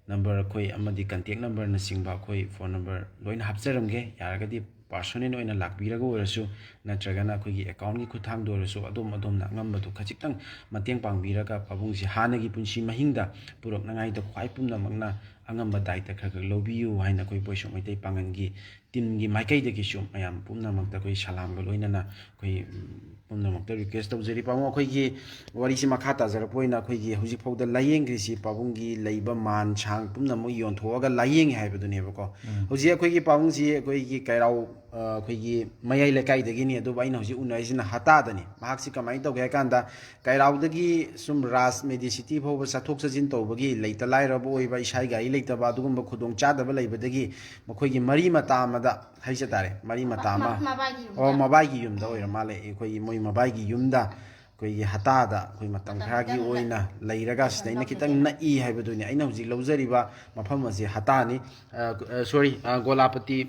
ꯅꯝꯕꯔ ꯑꯩꯈꯣꯏ ꯑꯃꯗꯤ ꯀꯟꯇꯦꯛ ꯅꯝꯕꯔꯅꯆꯤꯡꯕ ꯑꯩꯈꯣꯏ ꯐꯣꯟ ꯅꯝꯕꯔ ꯂꯣꯏꯅ ꯍꯥꯞꯆꯔꯝꯒꯦ꯫ ꯌꯥꯔꯒꯗꯤ ꯄꯥꯔꯁꯣꯅꯦꯜ ꯑꯣꯏꯅ ꯂꯥꯛꯄꯤꯔꯒ ꯑꯣꯏꯔꯁꯨ ꯅꯠꯇ꯭ꯔꯒꯅ ꯑꯩꯈꯣꯏꯒꯤ ꯑꯦꯀꯥꯎꯟꯒꯤ ꯈꯨꯠꯊꯥꯡꯗ ꯑꯣꯏꯔꯁꯨ ꯑꯗꯣꯝ ꯑꯗꯣꯝꯅ ꯑꯉꯝꯕꯗꯨ ꯈꯖꯤꯛꯇꯪ ꯃꯇꯦꯡ ꯄꯥꯡꯕꯤꯔꯒ ꯄꯥꯕꯨꯡꯁꯤ ꯍꯥꯟꯅꯒꯤ ꯄꯨꯟꯁꯤ ꯃꯍꯤꯡꯗ ꯄꯨꯔꯛꯅꯉꯥꯏꯗ ꯈ꯭ꯋꯥꯏ ꯄꯨꯝꯅꯃꯛꯅ ꯑꯉꯝꯕ ꯗꯥꯏꯇ ꯈꯔ ꯈꯔ ꯂꯧꯕꯤꯌꯨ ꯍꯥꯏꯅ ꯑꯩꯈꯣꯏ ꯚꯣꯏꯁ ꯑꯣꯐ ꯃꯩꯇꯩ ꯄꯥꯉꯜꯒꯤ ꯇꯤꯝꯒꯤ ꯃꯥꯏꯀꯩꯗꯒꯤꯁꯨ ꯃꯌꯥꯝ ꯄꯨꯝꯅꯃꯛꯇ ꯑꯩꯈꯣꯏ ꯁꯂꯥꯝꯒ ꯂꯣꯏꯅꯅ ꯑꯩꯈꯣꯏ, ꯎꯝ, ꯄꯨꯝꯅꯃꯛꯇ ꯔꯤꯀ꯭ꯋꯦꯁ ꯇꯧꯖꯔꯤ꯫ ꯄꯥꯕꯨꯡ, ꯑꯩꯈꯣꯏꯒꯤ ꯋꯥꯔꯤꯁꯤ ꯃꯈꯥ ꯇꯥꯖꯔꯛꯄ ꯑꯣꯏꯅ ꯑꯩꯈꯣꯏꯒꯤ ꯍꯧꯖꯤꯛ ꯐꯥꯎꯗ ꯂꯥꯏꯌꯦꯡꯈ꯭ꯔꯤꯁꯤ ꯄꯥꯕꯨꯡꯒꯤ ꯂꯩꯕ ꯃꯥꯟ ꯁꯥꯡ ꯄꯨꯝꯅꯃꯛ ꯌꯣꯟꯊꯣꯛꯑꯒ ꯂꯥꯏꯌꯦꯡꯉꯤ ꯍꯥꯏꯕꯗꯨꯅꯦꯕꯀꯣ꯫ ꯎꯝ꯫ ꯍꯧꯖꯤꯛ ꯑꯩꯈꯣꯏꯒꯤ ꯄꯥꯕꯨꯡꯁꯤ ꯑꯩꯈꯣꯏꯒꯤ ꯀꯩꯔꯥꯎ, ꯑ, ꯑꯩꯈꯣꯏꯒꯤ ꯃꯌꯥꯏ ꯂꯩꯀꯥꯏꯗꯒꯤꯅꯤ, ꯑꯗꯨꯕꯨ ꯑꯩꯅ ꯍꯧꯖꯤꯛ ꯎꯅꯔꯤꯁꯤꯅ ꯍꯇꯥꯗꯅꯤ꯫ ꯃꯍꯥꯛꯁꯤ ꯀꯃꯥꯏꯅ ꯇꯧꯒꯦ ꯍꯥꯏ ꯀꯥꯟꯗ ꯀꯩꯔꯥꯎꯗꯒꯤ ꯁꯨꯝ ꯔꯥꯖ ꯃꯦꯗꯤꯁꯤꯇꯤ ꯐꯥꯎꯕ ꯆꯠꯊꯣꯛ ꯆꯠꯁꯤꯟ ꯇꯧꯕꯒꯤ ꯂꯩꯇ ꯂꯥꯏꯔꯕ ꯑꯣꯏꯕ, ꯏꯁꯥꯒꯤ ꯒꯥꯔꯤ ꯂꯩꯇꯕ, ꯑꯗꯨꯒꯨꯝꯕ ꯈꯨꯗꯣꯡ ꯆꯥꯗꯕ ꯂꯩꯕꯗꯒꯤ ꯃꯈꯣꯏꯒꯤ ꯃꯔꯤ ꯃꯇꯥ ꯑꯃꯗ ꯍꯥꯏꯖ ꯇꯥꯔꯦ, ꯃꯔꯤ ꯃꯇꯥ ꯑꯃ, ꯃꯕꯥꯏꯒꯤ ꯌꯨꯝꯗ꯫ ꯑꯣ, ꯃꯕꯥꯏꯒꯤ ꯌꯨꯝꯗ ꯑꯣꯏꯔ ꯃꯥꯜꯂꯦ, ꯑꯩꯈꯣꯏꯒꯤ ꯃꯣꯏ ꯃꯕꯥꯏꯒꯤ ꯌꯨꯝꯗ ꯑꯩꯈꯣꯏꯒꯤ ꯍꯇꯥꯗ ꯑꯩꯈꯣꯏ ꯃꯇꯝ ꯃꯇꯝ ꯈꯔꯒꯤ ꯈꯤꯇꯪ ꯑꯣꯏꯅ ꯂꯩꯔꯒ ꯁꯤꯗꯩꯅ ꯈꯤꯇꯪ ꯅꯛꯏ ꯍꯥꯏꯕꯗꯨꯅꯤ꯫ ꯑꯩꯅ ꯍꯧꯖꯤꯛ ꯂꯧꯖꯔꯤꯕ ꯃꯐꯝ ꯑꯁꯤ ꯍꯇꯥꯅꯤ, ꯑ, ꯑ, ꯁꯣꯔꯤ, ꯑ, ꯒꯣꯂꯥꯄꯇꯤ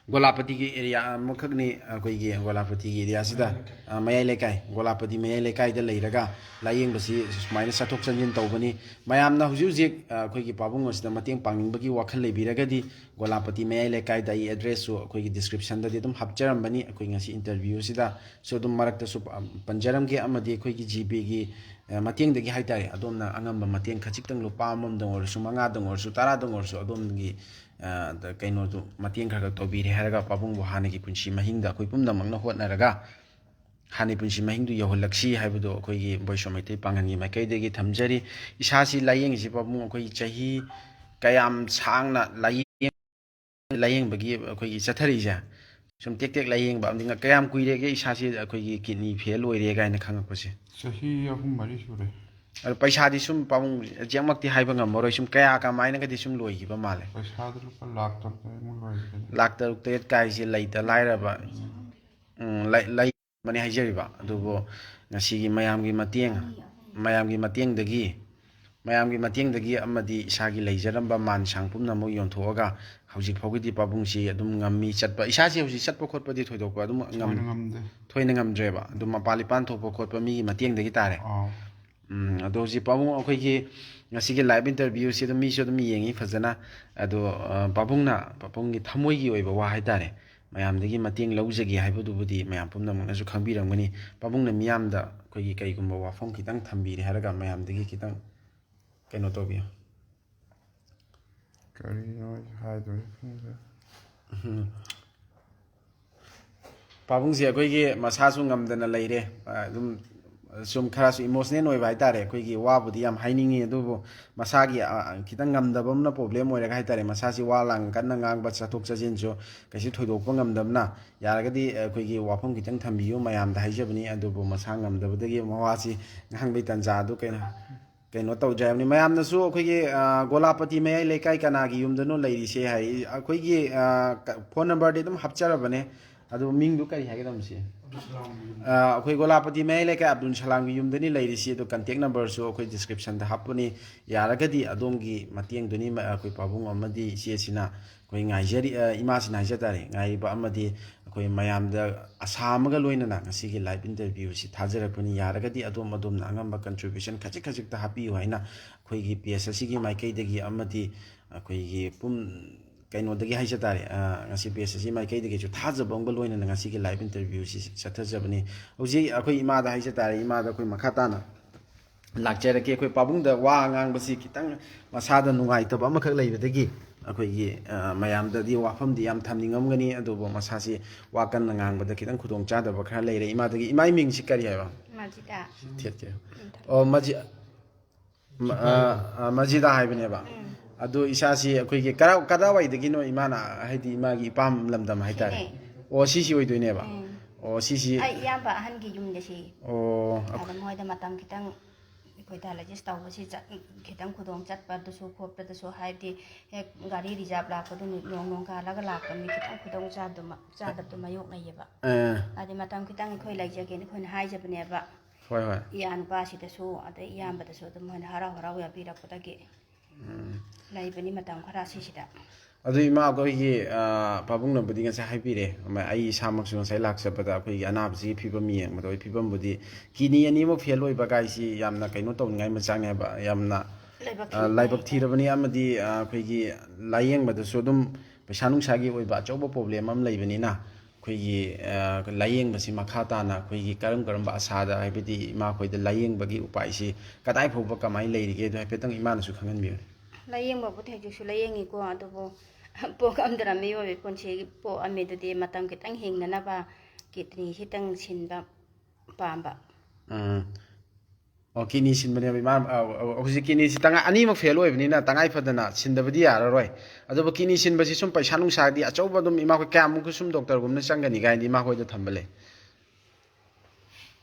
ꯒꯣꯂꯥꯄꯇꯤꯒꯤ ꯑꯦꯔꯤꯌꯥ ꯑꯃꯈꯛꯅꯤ꯫ ꯑꯩꯈꯣꯏꯒꯤ ꯒꯣꯂꯥꯄꯇꯤꯒꯤ ꯑꯦꯔꯤꯌꯥꯁꯤꯗ, ꯑ, ꯃꯌꯥꯏ ꯂꯩꯀꯥꯏ, ꯒꯣꯂꯥꯄꯇꯤ ꯃꯌꯥꯏ ꯂꯩꯀꯥꯏꯗ ꯂꯩꯔꯒ ꯂꯥꯏꯌꯦꯡꯕꯁꯤ ꯁꯨꯃꯥꯏꯅ ꯆꯠꯊꯣꯛ ꯆꯠꯁꯤꯟ ꯇꯧꯕꯅꯤ꯫ ꯃꯌꯥꯝꯅ ꯍꯧꯖꯤꯛ ꯍꯧꯖꯤꯛ, ꯑ, ꯑꯩꯈꯣꯏꯒꯤ ꯄꯥꯕꯨꯡ ꯑꯁꯤꯗ ꯃꯇꯦꯡ ꯄꯥꯡꯅꯤꯡꯕꯒꯤ ꯋꯥꯈꯜ ꯂꯩꯕꯤꯔꯒꯗꯤ, ꯒꯣꯂꯥꯄꯇꯤ ꯃꯌꯥꯏ ꯂꯩꯀꯥꯏꯗ ꯑꯩ ꯑꯦꯗ꯭ꯔꯦꯁꯁꯨ ꯑꯩꯈꯣꯏꯒꯤ ꯗꯤꯁꯀ꯭ꯔꯤꯞꯁꯟꯗꯗꯤ ꯑꯗꯨꯝ ꯍꯥꯞꯆꯔꯝꯕꯅꯤ꯫ ꯑꯩꯈꯣꯏ ꯉꯁꯤ ꯏꯟꯇꯔꯚ꯭ꯌꯨꯁꯤꯗꯁꯨ ꯑꯗꯨꯝ ꯃꯔꯛꯇꯁꯨ ꯄ-, ꯄꯟꯖꯔꯝꯒꯦ, ꯑꯃꯗꯤ ꯑꯩꯈꯣꯏꯒꯤ ꯖꯤꯄꯦꯒꯤ, ꯑ, ꯃꯇꯦꯡꯗꯒꯤ ꯍꯥꯏꯇꯥꯔꯦ, ꯑꯗꯣꯝꯅ ꯑꯉꯝꯕ ꯃꯇꯦꯡ ꯈꯖꯤꯛꯇꯪ, ꯂꯨꯄꯥ ꯑꯃꯃꯝꯗꯪ ꯑꯣꯏꯔꯁꯨ, ꯃꯉꯥꯗꯪ ꯑꯣꯏꯔꯁꯨ, ꯇꯔꯥꯗꯪ ꯑꯣꯏꯔꯁꯨ, ꯑꯗꯣꯝꯒꯤ, ꯑ, ꯀꯩꯅꯣꯗꯨ ꯃꯇꯦꯡ ꯈꯔ ꯈꯔ ꯇꯧꯕꯤꯔꯦ ꯍꯥꯏꯔꯒ, ꯄꯥꯕꯨꯡꯕꯨ ꯍꯥꯟꯅꯒꯤ ꯄꯨꯟꯁꯤ ꯃꯍꯤꯡꯗ ꯑꯩꯈꯣꯏ ꯄꯨꯝꯅꯃꯛꯅ ꯍꯣꯠꯅꯔꯒ ꯍꯥꯟꯅꯒꯤ ꯄꯨꯟꯁꯤ ꯃꯍꯤꯡꯗꯨ ꯌꯧꯍꯜꯂꯛꯁꯤ ꯍꯥꯏꯕꯗꯨ ꯑꯩꯈꯣꯏꯒꯤ ꯕꯣꯏꯁꯣ ꯃꯩꯇꯩ ꯄꯥꯡꯒꯜꯒꯤ ꯃꯥꯏꯀꯩꯗꯒꯤ ꯊꯝꯖꯔꯤ꯫ ꯏꯁꯥꯁꯤ ꯂꯥꯏꯌꯦꯡꯉꯤꯁꯤ ꯄꯥꯕꯨꯡ ꯑꯩꯈꯣꯏ ꯆꯍꯤ ꯀꯌꯥꯝ ꯁꯥꯡꯅ ꯂꯥꯏꯌꯦꯡ-, ꯂꯥꯏꯌꯦꯡꯕꯒꯤ ꯑꯩꯈꯣꯏꯒꯤ ꯆꯠꯊꯔꯛꯏꯁꯦ? ꯁꯨꯝ ꯇꯦꯛ ꯇꯦꯛ ꯂꯥꯏꯌꯦꯡꯕ ꯑꯃꯗꯤ ꯉ-, ꯀꯌꯥꯝ ꯀꯨꯏꯔꯦꯒꯦ ꯏꯁꯥꯁꯤ ꯑꯩꯈꯣꯏꯒꯤ ꯀꯤꯠꯅꯤ ꯐꯦꯜ ꯑꯣꯏꯔꯦ ꯀꯥꯏꯅ ꯈꯪꯉꯛꯄꯁꯦ? ꯆꯍꯤ ꯑꯍꯨꯝ ꯃꯔꯤ ꯁꯨꯔꯦ꯫ ꯑꯗꯣ ꯄꯩꯁꯥꯗꯤ ꯁꯨꯝ ꯄꯥꯕꯨꯡ ꯑꯦꯛꯖꯦꯛꯃꯛꯇꯤ ꯍꯥꯏꯕ ꯉꯝꯃꯔꯣꯏ, ꯁꯨꯝ ꯀꯌꯥ ꯀꯃꯥꯏꯅꯒꯗꯤ ꯁꯨꯝ ꯂꯣꯏꯈꯤꯕ ꯃꯥꯜꯂꯦ? ꯄꯩꯁꯥꯗꯨ ꯂꯨꯄꯥ ꯂꯥꯛ ꯇꯔꯨꯛ ꯇꯔꯦꯠꯃꯨꯛ ꯂꯣꯏꯈꯤꯕꯅꯤ꯫ ꯂꯥꯛ ꯇꯔꯨꯛ ꯇꯔꯦꯠ ꯀꯥꯏꯁꯦ ꯂꯩꯇ ꯂꯥꯏꯔꯕ, ꯎꯝ, ꯂꯩ-, ꯂꯩꯕꯅꯤ ꯍꯥꯏꯖꯔꯤꯕ꯫ ꯑꯗꯨꯕꯨ ꯉꯁꯤꯒꯤ ꯃꯌꯥꯝꯒꯤ ꯃꯇꯦꯡ, ꯃꯌꯥꯝꯒꯤ ꯃꯇꯦꯡꯗꯒꯤ, ꯃꯌꯥꯝꯒꯤ ꯃꯇꯦꯡꯗꯒꯤ ꯑꯃꯗꯤ ꯏꯁꯥꯒꯤ ꯂꯩꯖꯔꯝꯕ ꯃꯥꯟ ꯁꯥꯡ ꯄꯨꯝꯅꯃꯛ ꯌꯣꯟꯊꯣꯛꯑꯒ ꯍꯧꯖꯤꯛ ꯐꯥꯎꯒꯤꯗꯤ ꯄꯥꯕꯨꯡꯁꯤ ꯑꯗꯨꯝ ꯉꯝꯃꯤ ꯆꯠꯄ꯫ ꯏꯁꯥꯁꯤ ꯍꯧꯖꯤꯛ ꯆꯠꯄ ꯈꯣꯠꯄꯗꯤ ꯊꯣꯏꯗꯣꯛꯄ ꯑꯗꯨꯝ ꯉꯝ-, ꯊꯣꯏꯅ ꯉꯝꯗꯦ꯫ ꯊꯣꯏꯅ ꯉꯝꯗ꯭ꯔꯦꯕ꯫ ꯑꯗꯨꯝ ꯃꯄꯥꯟ ꯂꯤꯄꯥꯟ ꯊꯣꯛꯄ ꯈꯣꯠꯄ ꯃꯤꯒꯤ ꯃꯇꯦꯡꯗꯒꯤ ꯇꯥꯔꯦ꯫ ꯑꯥꯎ꯫ ꯎꯝ, ꯑꯗꯣ ꯍꯧꯖꯤꯛ ꯄꯥꯕꯨꯡ ꯑꯩꯈꯣꯏꯒꯤ ꯉꯁꯤꯒꯤ ꯂꯥꯏꯚ ꯏꯟꯇꯔꯚ꯭ꯌꯨꯁꯤ ꯑꯗꯨꯝ ꯃꯤꯁꯨ ꯑꯗꯨꯝ ꯌꯦꯡꯉꯤ ꯐꯖꯅ꯫ ꯑꯗꯣ, ꯑ, ꯄꯥꯕꯨꯡꯅ, ꯄꯥꯕꯨꯡꯒꯤ ꯊꯃꯣꯏꯒꯤ ꯑꯣꯏꯕ ꯋꯥ ꯍꯥꯏꯇꯥꯔꯦ, ꯃꯌꯥꯝꯗꯒꯤ ꯃꯇꯦꯡ ꯂꯧꯖꯒꯦ ꯍꯥꯏꯕꯗꯨꯕꯨꯗꯤ ꯃꯌꯥꯝ ꯄꯨꯝꯅꯃꯛꯅꯁꯨ ꯈꯪꯕꯤꯔꯝꯒꯅꯤ꯫ ꯄꯥꯕꯨꯡꯅ ꯃꯤꯌꯥꯝꯗ ꯑꯩꯈꯣꯏꯒꯤ ꯀꯩꯒꯨꯝꯕ ꯋꯥꯐꯝ ꯈꯤꯇꯪ ꯊꯝꯕꯤꯔꯦ ꯍꯥꯏꯔꯒ ꯃꯌꯥꯝꯗꯒꯤ ꯈꯤꯇꯪ ꯀꯩꯅꯣ ꯇꯧꯕꯤꯌꯨ꯫ ꯀꯔꯤꯅꯣ ꯑꯩ ꯍꯥꯏꯗꯣꯏꯁꯦ ꯈꯪꯗ꯭ꯔꯦ꯫ ꯎꯝ꯫ ꯄꯥꯕꯨꯡꯁꯦ ꯑꯩꯈꯣꯏꯒꯤ ꯃꯁꯥꯁꯨ ꯉꯝꯗꯅ ꯂꯩꯔꯦ꯫ ꯑꯗꯨꯝ ꯁꯨꯝ ꯈꯔꯁꯨ ꯏꯃꯣꯁꯅꯦꯜ ꯑꯣꯏꯕ ꯍꯥꯏꯇꯥꯔꯦ꯫ ꯑꯩꯈꯣꯏꯒꯤ ꯋꯥꯕꯨꯗꯤ ꯌꯥꯝ ꯍꯥꯏꯅꯤꯡꯉꯤ, ꯑꯗꯨꯕꯨ ꯃꯁꯥꯒꯤ, ꯑ, ꯈꯤꯇꯪ ꯉꯝꯗꯕ ꯑꯃꯅ ꯄ꯭ꯔꯣꯕ꯭ꯂꯦꯝ ꯑꯣꯏꯔꯒ ꯍꯥꯏꯇꯥꯔꯦ, ꯃꯁꯥꯁꯤ ꯋꯥ ꯂꯥꯡ ꯀꯟꯅ ꯉꯥꯡꯕ, ꯆꯠꯊꯣꯛ ꯆꯠꯁꯤꯟꯁꯨ ꯀꯩꯁꯨ ꯊꯣꯏꯗꯣꯛꯄ ꯉꯝꯗꯕꯅ, ꯌꯥꯔꯒꯗꯤ ꯑꯩꯈꯣꯏꯒꯤ ꯋꯥꯐꯝ ꯈꯤꯇꯪ ꯊꯝꯕꯤꯌꯨ ꯃꯌꯥꯝꯗ ꯍꯥꯏꯖꯕꯅꯤ꯫ ꯑꯗꯨꯕꯨ ꯃꯁꯥ ꯉꯝꯗꯕꯗꯒꯤ ꯃꯋꯥꯁꯤ ꯉꯥꯡꯕꯒꯤ ꯇꯥꯟꯖꯥ ꯑꯗꯨ ꯀꯩꯅꯣ, ꯀꯩꯅꯣ ꯇꯧꯗ꯭ꯔꯦ ꯍꯥꯏꯕꯅꯤ꯫ ꯃꯌꯥꯝꯅꯁꯨ ꯑꯩꯈꯣꯏꯒꯤ, ꯑ, ꯒꯣꯂꯥꯄꯇꯤ ꯃꯌꯥꯏ ꯂꯩꯀꯥꯏ ꯀꯅꯥꯒꯤ ꯌꯨꯝꯗꯅꯣ ꯂꯩꯔꯤꯁꯦ ꯍꯥꯏ꯫ ꯑꯩꯈꯣꯏꯒꯤ, ꯑ, ꯀ-, ꯐꯣꯟ ꯅꯝꯕꯔꯗꯤ ꯑꯗꯨꯝ ꯍꯥꯞꯆꯔꯕꯅꯦ꯫ ꯑꯗꯨ ꯃꯤꯡꯗꯨ ꯀꯔꯤ ꯍꯥꯏꯒꯗꯕꯅꯣ ꯁꯤ? ꯑ, ꯑꯩꯈꯣꯏ ꯒꯣꯂꯥꯄꯇꯤ ꯃꯌꯥꯏ ꯂꯩꯀꯥꯏ ꯑꯕꯗꯨꯜ ꯁꯂꯥꯝꯒꯤ ꯌꯨꯝꯗꯅꯤ ꯂꯩꯔꯤꯁꯤ꯫ ꯑꯗꯣ contact numberꯁꯨ ꯑꯩꯈꯣꯏ descriptionꯗ ꯍꯥꯞꯄꯅꯤ꯫ ꯌꯥꯔꯒꯗꯤ ꯑꯗꯣꯝꯒꯤ ꯃꯇꯦꯡꯗꯨꯅꯤ, ꯃ-, ꯑꯩꯈꯣꯏ ꯄꯥꯕꯨꯡ ꯑꯃꯗꯤ ꯏꯆꯦꯁꯤꯅ ꯑꯩꯈꯣꯏ ꯉꯥꯏꯖꯔꯤ, ꯑ, ꯏꯃꯥꯁꯤꯅ ꯍꯥꯏꯖ ꯇꯥꯔꯦ, ꯉꯥꯏꯔꯤꯕ ꯑꯃꯗꯤ ꯑꯩꯈꯣꯏ ꯃꯌꯥꯝꯗ ꯑꯁꯥ ꯑꯃꯒ ꯂꯣꯏꯅꯅ ꯉꯁꯤꯒꯤ live interviewꯁꯤ ꯊꯥꯖꯔꯛꯄꯅꯤ꯫ ꯌꯥꯔꯒꯗꯤ ꯑꯗꯣꯝ ꯑꯗꯣꯝꯅ ꯑꯉꯝꯕ contribution ꯈꯖꯤꯛ ꯈꯖꯤꯛꯇ ꯍꯥꯞꯄꯤꯌꯨ ꯍꯥꯏꯅ ꯑꯩꯈꯣꯏꯒꯤ page ꯑꯁꯤꯒꯤ ꯃꯥꯏꯀꯩꯗꯒꯤ ꯑꯃꯗꯤ ꯑꯩꯈꯣꯏꯒꯤ ꯄꯨꯝ-, ꯀꯩꯅꯣꯗꯒꯤ ꯍꯥꯏꯖ ꯇꯥꯔꯦ, ꯑ, ꯉꯁꯤ page ꯑꯁꯤ ꯃꯥꯏꯀꯩꯗꯒꯤꯁꯨ ꯊꯥꯖꯕ ꯑꯃꯒ ꯂꯣꯏꯅꯅ ꯉꯁꯤꯒꯤ live interviewꯁꯤ ꯆꯠꯊꯖꯕꯅꯤ꯫ ꯍꯧꯖꯤꯛ ꯑꯩꯈꯣꯏ ꯏꯃꯥꯗ ꯍꯥꯏꯖ ꯇꯥꯔꯦ, ꯏꯃꯥꯗ ꯑꯩꯈꯣꯏ ꯃꯈꯥ ꯇꯥꯅ ꯂꯥꯛꯆꯔꯛꯀꯦ꯫ ꯑꯩꯈꯣꯏ ꯄꯥꯕꯨꯡꯗ ꯋꯥ ꯉꯥꯡꯕꯁꯤ ꯈꯤꯇꯪ ꯃꯁꯥꯗ ꯅꯨꯡꯉꯥꯏꯇꯕ ꯑꯃꯈꯛ ꯂꯩꯕꯗꯒꯤ ꯑꯩꯈꯣꯏꯒꯤ, ꯑ, ꯃꯌꯥꯝꯗꯗꯤ ꯋꯥꯐꯝꯗꯤ ꯌꯥꯝ ꯊꯝꯅꯤꯡꯉꯝꯒꯅꯤ, ꯑꯗꯨꯕꯨ ꯃꯁꯥꯁꯤ ꯋꯥ ꯀꯟꯅ ꯉꯥꯡꯕꯗ ꯈꯤꯇꯪ ꯈꯨꯗꯣꯡ ꯆꯥꯗꯕ ꯈꯔ ꯂꯩꯔꯦ꯫ ꯏꯃꯥꯗꯒꯤ, ꯏꯃꯥꯒꯤ ꯃꯤꯡꯁꯤ ꯀꯔꯤ ꯍꯥꯏꯕ? ꯃꯥꯖꯤꯗ꯫ ꯊꯦꯠꯀꯦ꯫ ꯎꯝ, ꯊꯝꯃꯦ꯫ ꯑꯣ, ꯃꯥꯖꯤ-, ꯃ-, ꯑ, ꯑ, ꯃꯖꯤꯗꯥ ꯍꯥꯏꯕꯅꯦꯕ꯫ ꯎꯝ꯫ ꯑꯗꯣ ꯏꯁꯥꯁꯤ ꯑꯩꯈꯣꯏꯒꯤ ꯀꯔꯥ-, ꯀꯗꯥꯏꯋꯥꯏꯗꯒꯤꯅꯣ ꯏꯃꯥꯅ, ꯍꯥꯏꯗꯤ ꯏꯃꯥꯒꯤ ꯏꯄꯥꯝ ꯂꯝꯗꯝ ꯍꯥꯏꯇꯥꯔꯦ? ꯁꯤꯅꯦ꯫ ꯑꯣ, ꯁꯤꯁꯤ ꯑꯣꯏꯗꯣꯏꯅꯦꯕ꯫ ꯎꯝ꯫ ꯑꯣ, ꯁꯤꯁꯤ꯫ ꯑꯩ ꯏꯌꯥꯝꯕ ꯑꯍꯟꯒꯤ ꯌꯨꯝꯗ ꯁꯤ꯫ ꯑꯣ, ꯑꯗ ꯃꯣꯏꯗ ꯃꯇꯝ ꯈꯤꯇꯪ ꯑꯩꯈꯣꯏ dialysis ꯇꯧꯕꯁꯤ ꯆꯠ-, ꯈꯤꯇꯪ ꯈꯨꯗꯣꯡ ꯆꯠꯄꯗꯁꯨ ꯈꯣꯠꯄꯗꯁꯨ, ꯍꯥꯏꯕꯗꯤ ꯍꯦꯛ ꯒꯥꯔꯤ reserve ꯂꯥꯛꯄꯗꯨ ꯅꯣꯡ ꯅꯣꯡ ꯀꯥꯜꯂꯒ ꯂꯥꯛꯄ ꯃꯤ ꯈꯤꯇꯪ ꯈꯨꯗꯣꯡ ꯆꯥꯗꯕ, ꯆꯥꯗꯕꯗꯣ ꯃꯥꯌꯣꯛꯅꯩꯌꯦꯕ꯫ ꯑ꯫ ꯍꯥꯏꯗꯤ ꯃꯇꯝ ꯈꯤꯇꯪ ꯑꯩꯈꯣꯏ ꯂꯩꯖꯒꯦꯅ ꯑꯩꯈꯣꯏꯅ ꯍꯥꯏꯖꯕꯅꯦꯕ꯫ ꯍꯣꯏ, ꯍꯣꯏ꯫ ꯏꯌꯥ ꯅꯨꯄꯥꯁꯤꯗꯁꯨ ꯑꯗꯩ ꯏꯌꯥꯝꯕꯗꯁꯨ ꯑꯗꯨꯝ ꯃꯣꯏꯅ ꯍꯔꯥꯎ ꯍꯔꯥꯎ ꯌꯥꯕꯤꯔꯛꯄꯗꯒꯤ ꯎꯝ꯫ ꯂꯩꯕꯅꯤ ꯃꯇꯝ ꯈꯔ ꯁꯤꯁꯤꯗ꯫ ꯑꯗꯨ ꯏꯃꯥ, ꯑꯩꯈꯣꯏꯒꯤ, ꯑ, ꯄꯥꯕꯨꯡꯅꯕꯨꯗꯤ ꯉꯁꯥꯏ ꯍꯥꯏꯕꯤꯔꯦ, ꯑꯃ, ꯑꯩ ꯏꯁꯥꯃꯛꯁꯨ ꯉꯁꯥꯏ ꯂꯥꯛꯆꯕꯗ ꯑꯩꯈꯣꯏꯒꯤ ꯑꯅꯥꯕꯁꯤꯒꯤ ꯐꯤꯕꯝ ꯌꯦꯡꯕꯗ, ꯑꯩꯈꯣꯏ ꯐꯤꯕꯝꯕꯨꯗꯤ kidney ꯑꯅꯤꯃꯛ fail ꯑꯣꯏꯕ ꯀꯥꯏꯁꯤ ꯌꯥꯝꯅ ꯀꯩꯅꯣ ꯇꯧꯅꯤꯡꯉꯥꯏ ꯃꯆꯥꯛꯅꯦ ꯍꯥꯏꯕ, ꯌꯥꯝꯅ, ꯂꯥꯏꯕꯛ ꯑ, ꯊꯤꯕ ꯂꯥꯏꯕꯛ ꯍꯥꯏꯇꯥꯔꯦ꯫ ꯊꯤꯔꯕꯅꯤ꯫ ꯑꯃꯗꯤ, ꯑ, ꯑꯩꯈꯣꯏꯒꯤ ꯂꯥꯏꯌꯦꯡꯕꯗꯁꯨ ꯑꯗꯨꯝ ꯄꯩꯁꯥ ꯅꯨꯡꯁꯥꯒꯤ ꯑꯣꯏꯕ ꯑꯆꯧꯕ problem ꯑꯃ ꯂꯩꯕꯅꯤꯅ, ꯑꯩꯈꯣꯏꯒꯤ, ꯑ, ꯂꯥꯏꯌꯦꯡꯕꯁꯤ ꯃꯈꯥ ꯇꯥꯅ ꯑꯩꯈꯣꯏꯒꯤ ꯀꯔꯝ ꯀꯔꯝꯕ ꯑꯁꯥꯗ, ꯍꯥꯏꯕꯗꯤ ꯏꯃꯥꯈꯣꯏꯗ ꯂꯥꯏꯌꯦꯡꯕꯒꯤ ꯎꯄꯥꯏꯁꯤ ꯀꯗꯥꯏ ꯐꯥꯎꯕ ꯀꯃꯥꯏꯅ ꯂꯩꯔꯤꯒꯦ, ꯑꯗꯨ ꯍꯥꯏꯐꯦꯠꯇꯪ ꯏꯃꯥꯅꯁꯨ ꯈꯪꯍꯟꯕꯤꯌꯨꯅꯦ꯫ ꯂꯥꯏꯌꯦꯡꯕꯕꯨꯗꯤ ꯍꯧꯖꯤꯛꯁꯨ ꯂꯥꯏꯌꯦꯡꯉꯤꯀꯣ, ꯑꯗꯨꯕꯨ ꯄꯣꯛꯑꯝꯗ꯭ꯔ ꯃꯤꯑꯣꯏꯕꯒꯤ ꯄꯨꯟꯁꯤ ꯄꯣꯛꯑꯝꯃꯤꯗꯨꯗꯤ ꯃꯇꯝ ꯈꯤꯇꯪ ꯍꯤꯡꯅꯅꯕ kidney ꯁꯤꯇꯪ ꯁꯤꯟꯕ ꯄꯥꯝꯕ꯫ ꯎꯝ꯫ ꯑꯣ, kidney ꯁꯤꯟꯕꯅꯦꯕ ꯏꯃꯥ, ꯑ, ꯑ, ꯍꯧꯖꯤꯛ kidney ꯁꯤ ꯇꯉꯥꯏ-, ꯑꯅꯤꯃꯛ fail ꯑꯣꯏꯕꯅꯤꯅ ꯇꯉꯥꯏ ꯐꯗꯅ ꯁꯤꯟꯗꯕꯗꯤ ꯌꯥꯔꯔꯣꯏ꯫ ꯑꯗꯨꯕꯨ kidney ꯁꯤꯟꯕꯁꯤ ꯁꯨꯝ ꯄꯩꯁꯥ ꯅꯨꯡꯁꯥꯗꯤ ꯑꯆꯧꯕ ꯑꯗꯨꯝ ꯏꯃꯥꯈꯣꯏ ꯀꯌꯥꯃꯨꯛꯀ ꯁꯨꯝ doctor ꯒꯨꯝꯅ ꯆꯪꯒꯅꯤ ꯀꯥꯏꯅꯗꯤ ꯏꯃꯥꯈꯣꯏꯗ ꯊꯝꯕ ꯂꯩ?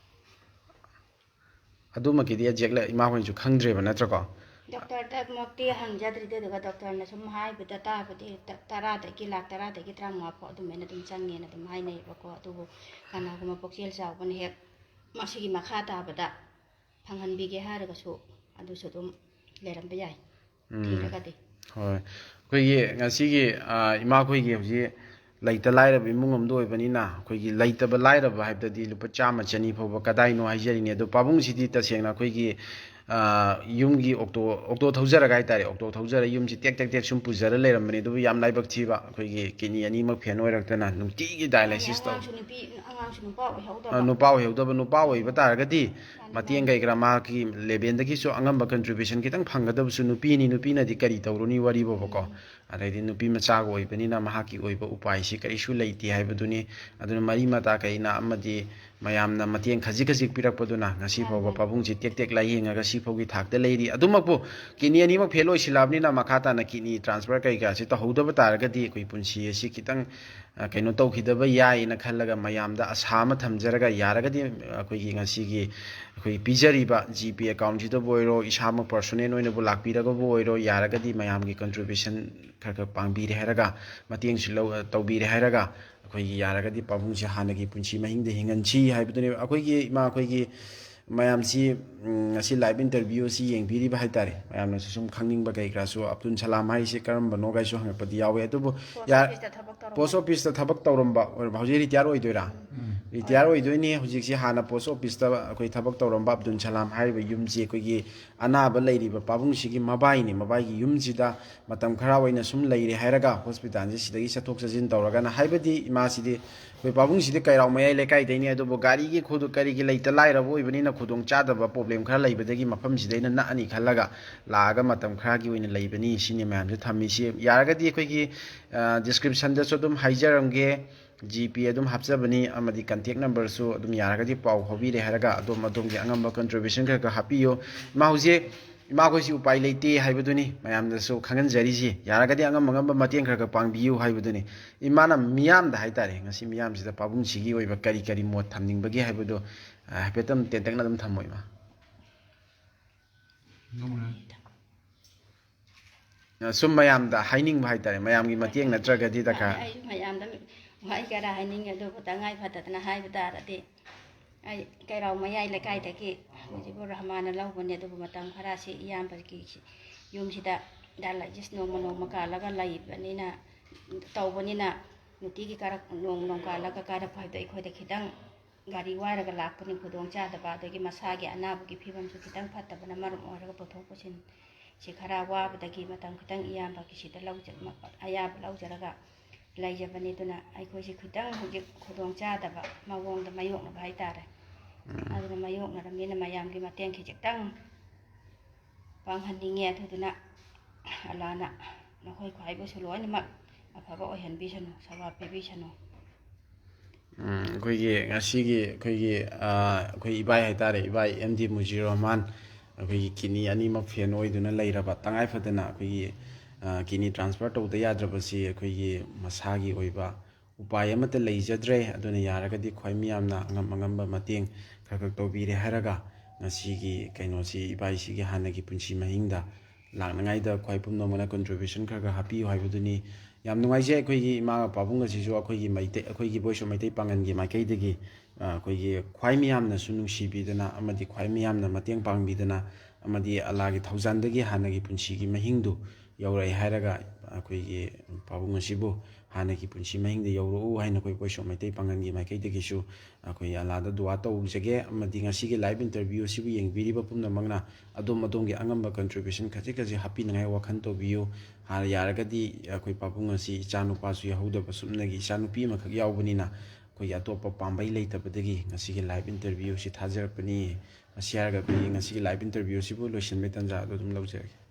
ꯑꯗꯨꯃꯛꯀꯤꯗꯤ exact ꯏꯃꯥꯈꯣꯏꯅꯁꯨ ꯈꯪꯗ꯭ꯔꯦꯕ, ꯅꯠꯇ꯭ꯔꯀꯣ? ꯗꯣꯛꯇꯔꯗꯃꯛꯇꯤ ꯍꯪꯖꯗ꯭ꯔꯤ, ꯑꯗꯨꯗꯨꯒ ꯗꯣꯛꯇꯔꯅ ꯁꯨꯝ ꯍꯥꯏꯕꯗ ꯇꯥꯕꯗꯤ ꯇ-, ꯇꯔꯥꯗꯒꯤ, ꯂꯥꯈ ꯇꯔꯥꯗꯒꯤ ꯇꯔꯥꯃꯉꯥ ꯐꯥꯎ ꯑꯗꯨꯃꯥꯏꯅ ꯑꯗꯨꯝ ꯆꯪꯉꯦꯅ ꯑꯗꯨꯝ ꯍꯥꯏꯅꯩꯌꯦꯕꯀꯣ꯫ ꯑꯗꯨꯕꯨ ꯀꯅꯥꯒꯨꯝꯕ ꯄꯨꯛꯆꯦꯜ ꯆꯥꯎꯕꯅ ꯍꯦꯛ ꯃꯁꯤꯒꯤ ꯃꯈꯥ ꯇꯥꯕꯗ ꯐꯪꯍꯟꯕꯤꯒꯦ ꯍꯥꯏꯔꯒꯁꯨ ꯑꯗꯨꯁꯨ ꯑꯗꯨꯝ ꯂꯩꯔꯝꯕ ꯌꯥꯏ꯫ ꯎꯝ꯫ ꯊꯤꯔꯒꯗꯤ꯫ ꯍꯣꯏ꯫ ꯑꯩꯈꯣꯏꯒꯤ ꯉꯁꯤꯒꯤ, ꯑ, ꯏꯃꯥꯈꯣꯏꯒꯤ ꯍꯧꯖꯤꯛ ꯂꯩꯇ ꯂꯥꯏꯔꯕ ꯏꯃꯨꯡ ꯑꯃꯗ ꯑꯣꯏꯕꯅꯤꯅ, ꯑꯩꯈꯣꯏꯒꯤ ꯂꯩꯇꯕ ꯂꯥꯏꯔꯕ ꯍꯥꯏꯕꯗꯗꯤ ꯂꯨꯄꯥ ꯆꯥꯝꯃ ꯆꯅꯤ ꯐꯥꯎꯕ ꯀꯗꯥꯏꯅꯣ ꯍꯥꯏꯖꯔꯤꯅꯦ꯫ ꯑꯗꯣ ꯄꯥꯕꯨꯡꯁꯤꯗꯤ ꯇꯁꯦꯡꯅ ꯑꯩꯈꯣꯏꯒꯤ, ꯑ, ꯌꯨꯝꯒꯤ ꯑꯣꯛꯇꯣ, ꯑꯣꯛꯇꯣ ꯊꯧꯖꯔꯒ ꯍꯥꯏꯇꯥꯔꯦ, ꯑꯣꯛꯇꯣ ꯊꯧꯖꯔ ꯌꯨꯝꯁꯤ ꯇꯦꯛ ꯇꯦꯛ ꯇꯦꯛ ꯁꯨꯝ ꯄꯨꯖꯔ ꯂꯩꯔꯝꯕꯅꯤ꯫ ꯑꯗꯨꯕꯨ ꯌꯥꯝ ꯂꯥꯏꯕꯛ ꯊꯤꯕ, ꯑꯩꯈꯣꯏꯒꯤ ꯀꯤꯠꯅꯤ ꯑꯅꯤꯃꯛ ꯐꯦꯜ ꯑꯣꯏꯔꯛꯇꯅ ꯅꯨꯡꯇꯤꯒꯤ ꯗꯥꯏꯂꯥꯏꯁꯤꯁ ꯇꯧ-, ꯑꯉꯥꯡꯁꯨ ꯅꯨꯄꯤ, ꯑꯉꯥꯡꯁꯨ ꯅꯨꯄꯥ ꯑꯣꯏꯍꯧꯗꯕ꯫ ꯑ, ꯅꯨꯄꯥ ꯑꯣꯏꯍꯧꯗꯕ, ꯅꯨꯄꯥ ꯑꯣꯏꯕ ꯇꯥꯔꯒꯗꯤ ꯃꯥꯅꯤ, ꯃꯇꯦꯡ ꯃꯥꯅꯤ꯫ ꯀꯩ ꯀꯔꯥ ꯃꯍꯥꯛꯀꯤ ꯂꯦꯚꯦꯜꯗꯒꯤꯁꯨ ꯑꯉꯝꯕ ꯀꯟꯇ꯭ꯔꯤꯕ꯭ꯌꯨꯁꯟ ꯈꯤꯇꯪ ꯐꯪꯒꯗꯕꯁꯨ ꯅꯨꯄꯤꯅꯤ, ꯅꯨꯄꯤꯅꯗꯤ ꯀꯔꯤ ꯇꯧꯔꯨꯅꯤ ꯋꯥꯔꯤꯕꯣꯕꯀꯣ꯫ ꯎꯝ꯫ ꯑꯗꯩꯗꯤ ꯅꯨꯄꯤ ꯃꯆꯥꯒ ꯑꯣꯏꯕꯅꯤꯅ ꯃꯍꯥꯛꯀꯤ ꯑꯣꯏꯕ ꯎꯄꯥꯏꯁꯤ ꯀꯔꯤꯁꯨ ꯂꯩꯇꯦ ꯍꯥꯏꯕꯗꯨꯅꯤ꯫ ꯑꯗꯨꯅ ꯃꯔꯤ ꯃꯇꯥ ꯀꯩꯅ ꯑꯃꯗꯤ ꯃꯌꯥꯝꯅ ꯃꯇꯦꯡ ꯈꯖꯤꯛ ꯈꯖꯤꯛ ꯄꯤꯔꯛꯄꯗꯨꯅ ꯉꯁꯤ ꯃꯥꯅꯤ, ꯐꯥꯎꯕ ꯃꯥꯅꯤ꯫ ꯄꯥꯕꯨꯡꯁꯤ ꯇꯦꯛ ꯇꯦꯛ ꯂꯥꯏꯌꯦꯡꯉꯒ ꯁꯤ ꯐꯥꯎꯒꯤ ꯊꯥꯛꯇ ꯂꯩꯔꯤ꯫ ꯑꯗꯨꯃꯛꯄꯨ ꯀꯤꯠꯅꯤ ꯑꯅꯤꯃꯛ ꯐꯦꯜ ꯑꯣꯏꯁꯤꯜꯂꯛꯑꯕꯅꯤꯅ ꯃꯈꯥ ꯇꯥꯅ ꯀꯤꯠꯅꯤ ꯇ꯭ꯔꯥꯟꯁꯐꯔ ꯀꯩꯀꯥꯁꯤ ꯇꯧꯍꯧꯗꯕ ꯇꯥꯔꯒꯗꯤ ꯑꯩꯈꯣꯏ ꯄꯨꯟꯁꯤ ꯑꯁꯤ ꯈꯤꯇꯪ, ꯑ, ꯀꯩꯅꯣ ꯇꯧꯈꯤꯗꯕ ꯌꯥꯏꯅ ꯈꯜꯂꯒ ꯃꯌꯥꯝꯗ ꯑꯁꯥ ꯑꯃ ꯊꯝꯖꯔꯒ ꯌꯥꯔꯒꯗꯤ ꯑꯩꯈꯣꯏꯒꯤ ꯉꯁꯤꯒꯤ ꯑꯩꯈꯣꯏ ꯄꯤꯖꯔꯤꯕ ꯖꯤ ꯄꯦ ꯑꯦꯀꯥꯎꯟꯁꯤꯗꯕꯨ ꯑꯣꯏꯔꯣ, ꯏꯁꯥꯃꯛ ꯄꯔꯁꯣꯅꯦꯜ ꯑꯣꯏꯅꯕꯨ ꯂꯥꯛꯄꯤꯔꯒꯕꯨ ꯑꯣꯏꯔꯣ, ꯌꯥꯔꯒꯗꯤ ꯃꯌꯥꯝꯒꯤ ꯀꯟꯇ꯭ꯔꯤꯕ꯭ꯌꯨꯁꯟ ꯈꯔ ꯈꯔ ꯄꯥꯡꯕꯤꯔꯦ ꯍꯥꯏꯔꯒ, ꯃꯇꯦꯡꯁꯨ ꯂꯧ-, ꯇꯧꯕꯤꯔꯦ ꯍꯥꯏꯔꯒ, ꯑꯩꯈꯣꯏꯒꯤ ꯌꯥꯔꯒꯗꯤ ꯄꯥꯕꯨꯡꯁꯦ ꯍꯥꯟꯅꯒꯤ ꯄꯨꯟꯁꯤ ꯃꯍꯤꯡꯗ ꯍꯤꯡꯍꯟꯁꯤ ꯍꯥꯏꯕꯗꯨꯅꯦꯕ꯫ ꯑꯩꯈꯣꯏꯒꯤ ꯏꯃꯥ, ꯑꯩꯈꯣꯏꯒꯤ ꯃꯌꯥꯝꯁꯤ, ꯎꯝ, ꯉꯁꯤ ꯂꯥꯏꯚ ꯏꯟꯇꯔꯚ꯭ꯌꯨ ꯑꯁꯤ ꯌꯦꯡꯕꯤꯔꯤꯕ ꯍꯥꯏꯇꯥꯔꯦ, ꯃꯌꯥꯝꯅꯁꯨ ꯁꯨꯝ ꯈꯪꯅꯤꯡꯕ ꯀꯩ ꯀꯔꯥꯁꯨ, ꯑꯕꯗꯨꯜ ꯁꯂꯥꯝ ꯍꯥꯏꯁꯦ ꯀꯔꯝꯕꯅꯣ ꯀꯥꯏꯁꯨ ꯍꯪꯉꯛꯄꯗꯤ ꯌꯥꯎꯋꯦ꯫ ꯑꯗꯨꯕꯨ ꯄꯣꯁ ꯌꯥ-, ꯑꯣꯐꯤꯁꯇ ꯊꯕꯛ ꯇꯧꯔꯝꯕ꯫ ꯄꯣꯁ ꯑꯣꯐꯤꯁꯇ ꯊꯕꯛ ꯇꯧꯔꯝꯕ ꯑꯣꯏꯔꯕ, ꯍꯧꯖꯤꯛ ꯔꯤꯇꯥꯌꯔ ꯑꯣꯏꯗꯣꯏꯔꯥ? ꯎꯝ꯫ ꯔꯤꯇꯥꯌꯔ ꯑꯣꯏꯗꯣꯏꯅꯤ꯫ ꯍꯧꯖꯤꯛꯁꯤ ꯍꯥꯟꯅ ꯄꯣꯁ ꯑꯣꯐꯤꯁꯇ ꯑꯩꯈꯣꯏ ꯊꯕꯛ ꯇꯧꯔꯝꯕ ꯑꯕꯗꯨꯜ ꯁꯂꯥꯝ ꯍꯥꯏꯔꯤꯕ ꯌꯨꯝꯁꯤ ꯑꯩꯈꯣꯏꯒꯤ ꯑꯅꯥꯕ ꯂꯩꯔꯤꯕ ꯄꯥꯕꯨꯡꯁꯤꯒꯤ ꯃꯕꯥꯏꯅꯤ꯫ ꯃꯕꯥꯏꯒꯤ ꯌꯨꯝꯁꯤꯗ ꯃꯇꯝ ꯈꯔ ꯑꯣꯏꯅ ꯁꯨꯝ ꯂꯩꯔꯦ ꯍꯥꯏꯔꯒ, ꯍꯣꯁꯄꯤꯇꯥꯜꯁꯦ ꯁꯤꯗꯒꯤ ꯆꯠꯊꯣꯛ ꯆꯠꯁꯤꯟ ꯇꯧꯔꯒꯅ, ꯍꯥꯏꯕꯗꯤ ꯏꯃꯥꯁꯤꯗꯤ ꯑꯩꯈꯣꯏ ꯄꯥꯕꯨꯡꯁꯤꯗꯤ ꯀꯩꯔꯥꯎ ꯃꯌꯥꯏ ꯂꯩꯀꯥꯏꯗꯩꯅꯤ, ꯑꯗꯨꯕꯨ ꯒꯥꯔꯤꯒꯤ ꯈꯨꯗꯣ-, ꯀꯔꯤꯒꯤ ꯂꯩꯇ ꯂꯥꯏꯔꯕ ꯑꯣꯏꯕꯅꯤꯅ ꯈꯨꯗꯣꯡ ꯆꯥꯗꯕ ꯄ꯭ꯔꯣꯕ꯭ꯂꯦꯝ ꯈꯔ ꯂꯩꯕꯗꯒꯤ ꯃꯐꯝꯁꯤꯗ ꯑꯩꯅ ꯅꯛꯑꯅꯤ ꯈꯜꯂꯒ ꯂꯥꯛꯑꯒ ꯃꯇꯝ ꯈꯔꯒꯤ ꯑꯣꯏꯅ ꯂꯩꯕꯅꯤ꯫ ꯁꯤꯅꯤ ꯃꯌꯥꯝꯁꯦ ꯊꯝꯃꯤꯁꯤ꯫ ꯌꯥꯔꯒꯗꯤ ꯑꯩꯈꯣꯏꯒꯤ, ꯑ, ꯗꯤꯁꯀ꯭ꯔꯤꯞꯁꯟꯗꯁꯨ ꯑꯗꯨꯝ ꯍꯥꯏꯖꯔꯝꯒꯦ, ꯖꯤ ꯄꯦ ꯑꯗꯨꯝ ꯍꯥꯞꯆꯕꯅꯤ, ꯑꯃꯗꯤ ꯀꯟꯇꯦꯛ ꯅꯝꯕꯔꯁꯨ ꯑꯗꯨꯝ ꯌꯥꯔꯒꯗꯤ ꯄꯥꯎ ꯐꯥꯎꯕꯤꯔꯦ ꯍꯥꯏꯔꯒ ꯑꯗꯣꯝ ꯑꯗꯣꯝꯒꯤ ꯑꯉꯝꯕ ꯀꯟꯇ꯭ꯔꯤꯕ꯭ꯌꯨꯁꯟ ꯈꯔ ꯈꯔ ꯍꯥꯞꯄꯤꯌꯨ꯫ ꯏꯃꯥ ꯍꯧꯖꯤꯛ ꯏꯃꯥꯈꯣꯏꯁꯤ ꯎꯄꯥꯏ ꯂꯩꯇꯦ ꯍꯥꯏꯕꯗꯨꯅꯤ ꯃꯌꯥꯝꯗꯁꯨ ꯈꯪꯍꯟꯖꯔꯤꯁꯤ꯫ ꯌꯥꯔꯒꯗꯤ ꯑꯉꯝ ꯑꯉꯝꯕ ꯃꯇꯦꯡ ꯈꯔ ꯈꯔ ꯄꯥꯡꯕꯤꯌꯨ ꯍꯥꯏꯕꯗꯨꯅꯤ꯫ ꯏꯃꯥꯅ ꯃꯤꯌꯥꯝꯗ ꯍꯥꯏꯇꯥꯔꯦ, ꯉꯁꯤ ꯃꯤꯌꯥꯝꯁꯤꯗ ꯄꯥꯕꯨꯡꯁꯤꯒꯤ ꯑꯣꯏꯕ ꯀꯔꯤ ꯀꯔꯤ ꯃꯣꯠ ꯊꯝꯅꯤꯡꯕꯒꯦ ꯍꯥꯏꯕꯗꯨ, ꯑ, ꯍꯥꯏꯐꯦꯠꯇꯪ ꯇꯦꯟꯇꯛꯅ ꯑꯗꯨꯝ ꯊꯝꯃꯣ, ꯏꯃꯥ꯫ ꯅꯣꯡꯃ ꯁꯨꯝ ꯃꯌꯥꯝꯗ ꯍꯥꯏꯅꯤꯡꯕ ꯍꯥꯏꯇꯥꯔꯦ, ꯃꯌꯥꯝꯒꯤ ꯃꯇꯦꯡ ꯅꯠꯇ꯭ꯔꯒꯗꯤ ꯗꯔꯀꯥꯔ꯫ ꯑꯩꯁꯨ ꯃꯌꯥꯝꯗ ꯋꯥꯍꯩ ꯈꯔ ꯍꯥꯏꯅꯤꯡꯉꯦ, ꯑꯗꯨꯕꯨ ꯇꯉꯥꯏ ꯐꯗꯗꯅ ꯍꯥꯏꯕ ꯇꯥꯔꯗꯤ, ꯑꯩ ꯀꯩꯔꯥꯎ ꯃꯌꯥꯏ ꯂꯩꯀꯥꯏꯗꯒꯤ ꯃꯨꯖꯤꯕꯨꯔ ꯔꯍꯃꯥꯟꯅ ꯂꯧꯕꯅꯦ꯫ ꯑꯗꯨꯕꯨ ꯃꯇꯝ ꯈꯔꯁꯤ ꯏꯌꯥꯝꯕꯒꯤ ꯌꯨꯝꯁꯤꯗ ꯗꯥꯏꯂꯥꯏꯁꯤꯁ ꯅꯣꯡꯃ ꯅꯣꯡꯃ ꯀꯥꯜꯂꯒ ꯂꯩꯕꯅꯤꯅ, ꯇꯧꯕꯅꯤꯅ, ꯅꯨꯡꯇꯤꯒꯤ ꯀꯥꯔꯛ-, ꯅꯣꯡ ꯅꯣꯡ ꯀꯥꯜꯂꯒ ꯀꯥꯔꯛꯄ ꯍꯥꯏꯕꯗꯣ ꯑꯩꯈꯣꯏꯗ ꯈꯤꯇꯪ ꯒꯥꯔꯤ ꯋꯥꯏꯔꯒ ꯂꯥꯛꯄꯅꯤ, ꯈꯨꯗꯣꯡ ꯆꯥꯗꯕ, ꯑꯗꯒꯤ ꯃꯁꯥꯒꯤ ꯑꯅꯥꯕꯒꯤ ꯐꯤꯕꯝꯁꯨ ꯈꯤꯇꯪ ꯐꯠꯇꯕꯅ ꯃꯔꯝ ꯑꯣꯏꯔꯒ ꯄꯨꯊꯣꯛ ꯄꯨꯁꯤꯟ ꯁꯤ ꯈꯔ ꯋꯥꯕꯗꯒꯤ ꯃꯇꯝ ꯈꯤꯇꯪ ꯏꯌꯥꯝꯕꯒꯤꯁꯤꯗ ꯂꯧꯖ-, ꯑꯌꯥꯕ ꯂꯧꯖꯔꯒ ꯂꯩꯖꯕꯅꯤ꯫ ꯑꯗꯨꯅ ꯑꯩꯈꯣꯏꯁꯤ ꯈꯤꯇꯪ ꯍꯧꯖꯤꯛ ꯈꯨꯗꯣꯡ ꯆꯥꯗꯕ ꯃꯑꯣꯡꯗ ꯃꯥꯌꯣꯛꯅꯕ ꯍꯥꯏꯇꯥꯔꯦ꯫ ꯑꯗꯨꯅ ꯃꯥꯌꯣꯛꯅꯔꯕꯅꯤꯅ ꯃꯌꯥꯝꯒꯤ ꯃꯇꯦꯡ ꯈꯤꯖꯤꯛꯇꯪ ꯄꯥꯡꯍꯟꯅꯤꯡꯉꯦ꯫ ꯑꯗꯨꯗꯨꯅ ꯑꯜꯂꯥꯅ ꯅꯈꯣꯏ ꯈ꯭ꯋꯥꯏꯕꯨꯁꯨ ꯂꯣꯏꯅꯃꯛ ꯑꯐꯕ ꯑꯣꯏꯍꯟꯕꯤꯁꯅꯨ, ꯁꯋꯥꯕ ꯄꯤꯕꯤꯁꯅꯨ꯫ ꯎꯝ, ꯑꯩꯈꯣꯏꯒꯤ ꯉꯁꯤꯒꯤ ꯑꯩꯈꯣꯏꯒꯤ, ꯑ, ꯑꯩꯈꯣꯏ ꯏꯕꯥꯏ ꯍꯥꯏꯇꯥꯔꯦ, ꯏꯕꯥꯏ ꯑꯦꯝ ꯗꯤ ꯃꯨꯖꯤꯔ ꯔꯍꯃꯥꯟ, ꯑꯩꯈꯣꯏꯒꯤ ꯀꯤꯠꯅꯤ ꯑꯅꯤꯃꯛ ꯐꯦꯜ ꯑꯣꯏꯗꯨꯅ ꯂꯩꯔꯕ, ꯇꯉꯥꯏ ꯐꯗꯅ ꯑꯩꯈꯣꯏꯒꯤ, ꯑ, ꯀꯤꯠꯅꯤ ꯇ꯭ꯔꯥꯟꯁꯐꯔ ꯇꯧꯗ ꯌꯥꯗ꯭ꯔꯕꯁꯤ ꯑꯩꯈꯣꯏꯒꯤ ꯃꯁꯥꯒꯤ ꯑꯣꯏꯕ ꯎꯄꯥꯏ ꯑꯃꯠꯇ ꯂꯩꯖꯗ꯭ꯔꯦ꯫ ꯑꯗꯨꯅ ꯌꯥꯔꯒꯗꯤ ꯈ꯭ꯋꯥꯏ ꯃꯤꯌꯥꯝꯅ ꯑꯉꯝ ꯑꯉꯝꯕ ꯃꯇꯦꯡ ꯈꯔ ꯈꯔ ꯇꯧꯕꯤꯔꯦ ꯍꯥꯏꯔꯒ, ꯉꯁꯤꯒꯤ ꯀꯩꯅꯣꯁꯤ, ꯏꯕꯥꯏꯁꯤꯒꯤ ꯍꯥꯟꯅꯒꯤ ꯄꯨꯟꯁꯤ ꯃꯍꯤꯡꯗ ꯂꯥꯛꯅꯉꯥꯏꯗ ꯈ꯭ꯋꯥꯏ ꯄꯨꯝꯅꯃꯛꯅ contribution ꯈꯔ ꯈꯔ ꯍꯥꯞꯄꯤꯌꯨ ꯍꯥꯏꯕꯗꯨꯅꯤ꯫ ꯌꯥꯝ ꯅꯨꯡꯉꯥꯏꯖꯩ, ꯑꯩꯈꯣꯏꯒꯤ ꯏꯃꯥꯒ ꯄꯥꯕꯨꯡ ꯑꯁꯤꯁꯨ ꯑꯩꯈꯣꯏꯒꯤ ꯃꯩꯇꯩ, ꯑꯩꯈꯣꯏꯒꯤ Voice of ꯃꯩꯇꯩ ꯄꯥꯉꯜꯒꯤ ꯃꯥꯏꯀꯩꯗꯒꯤ, ꯑ, ꯑꯩꯈꯣꯏꯒꯤ ꯈ꯭ꯋꯥꯏ ꯃꯤꯌꯥꯝꯅꯁꯨ ꯅꯨꯡꯁꯤꯕꯤꯗꯅ ꯑꯃꯗꯤ ꯈ꯭ꯋꯥꯏ ꯃꯤꯌꯥꯝꯅ ꯃꯇꯦꯡ ꯄꯥꯡꯕꯤꯗꯅ ꯑꯃꯗꯤ ꯑꯜꯂꯥꯒꯤ ꯊꯧꯖꯥꯟꯗꯒꯤ ꯍꯥꯟꯅꯒꯤ ꯄꯨꯟꯁꯤꯒꯤ ꯃꯍꯤꯡꯗꯨ ꯌꯧꯔꯛꯑꯦ ꯍꯥꯏꯔꯒ, ꯑꯩꯈꯣꯏꯒꯤ ꯄꯥꯕꯨꯡ ꯑꯁꯤꯕꯨ ꯍꯥꯟꯅꯒꯤ ꯄꯨꯟꯁꯤ ꯃꯍꯤꯡꯗ ꯌꯧꯔꯛꯎ ꯍꯥꯏꯅ ꯑꯩꯈꯣꯏ Voice of ꯃꯩꯇꯩ ꯄꯥꯉꯜꯒꯤ ꯃꯥꯏꯀꯩꯗꯒꯤꯁꯨ ꯑꯩꯈꯣꯏ ꯑꯜꯂꯥꯗ ꯗꯨꯋꯥ ꯇꯧꯖꯒꯦ꯫ ꯑꯃꯗꯤ ꯉꯁꯤꯒꯤ live interview ꯑꯁꯤꯕꯨ ꯌꯦꯡꯕꯤꯔꯤꯕ ꯄꯨꯝꯅꯃꯛꯅ ꯑꯗꯣꯝ ꯑꯗꯣꯝꯒꯤ ꯑꯉꯝꯕ contribution ꯈꯖꯤꯛ ꯈꯖꯤꯛ ꯍꯥꯞꯄꯤꯅꯉꯥꯏ ꯋꯥꯈꯜ ꯇꯧꯕꯤꯌꯨ꯫ ꯍꯥꯟꯅ ꯌꯥꯔꯒꯗꯤ ꯑꯩꯈꯣꯏ ꯄꯥꯕꯨꯡ ꯑꯁꯤ ꯏꯆꯥ ꯅꯨꯄꯥꯁꯨ ꯌꯥꯎꯍꯧꯗꯕ, ꯁꯨꯞꯅꯒꯤ ꯏꯆꯥ ꯅꯨꯄꯤ ꯑꯃꯈꯛ ꯌꯥꯎꯕꯅꯤꯅ ꯑꯩꯈꯣꯏꯒꯤ ꯑꯇꯣꯞꯄ ꯄꯥꯝꯕꯩ ꯂꯩꯇꯕꯗꯒꯤ ꯉꯁꯤꯒꯤ live interview ꯑꯁꯤ ꯊꯥꯖꯔꯛꯄꯅꯤ꯫ ꯃꯁꯤ ꯍꯥꯏꯔꯒ ꯑꯩꯈꯣꯏꯒꯤ ꯉꯁꯤꯒꯤ live interview ꯑꯁꯤꯕꯨ ꯂꯣꯏꯁꯤꯟꯕꯒꯤ ꯇꯥꯟꯖꯥ ꯑꯗꯨ ꯑꯗꯨꯝ ꯂꯧꯖꯔꯒꯦ꯫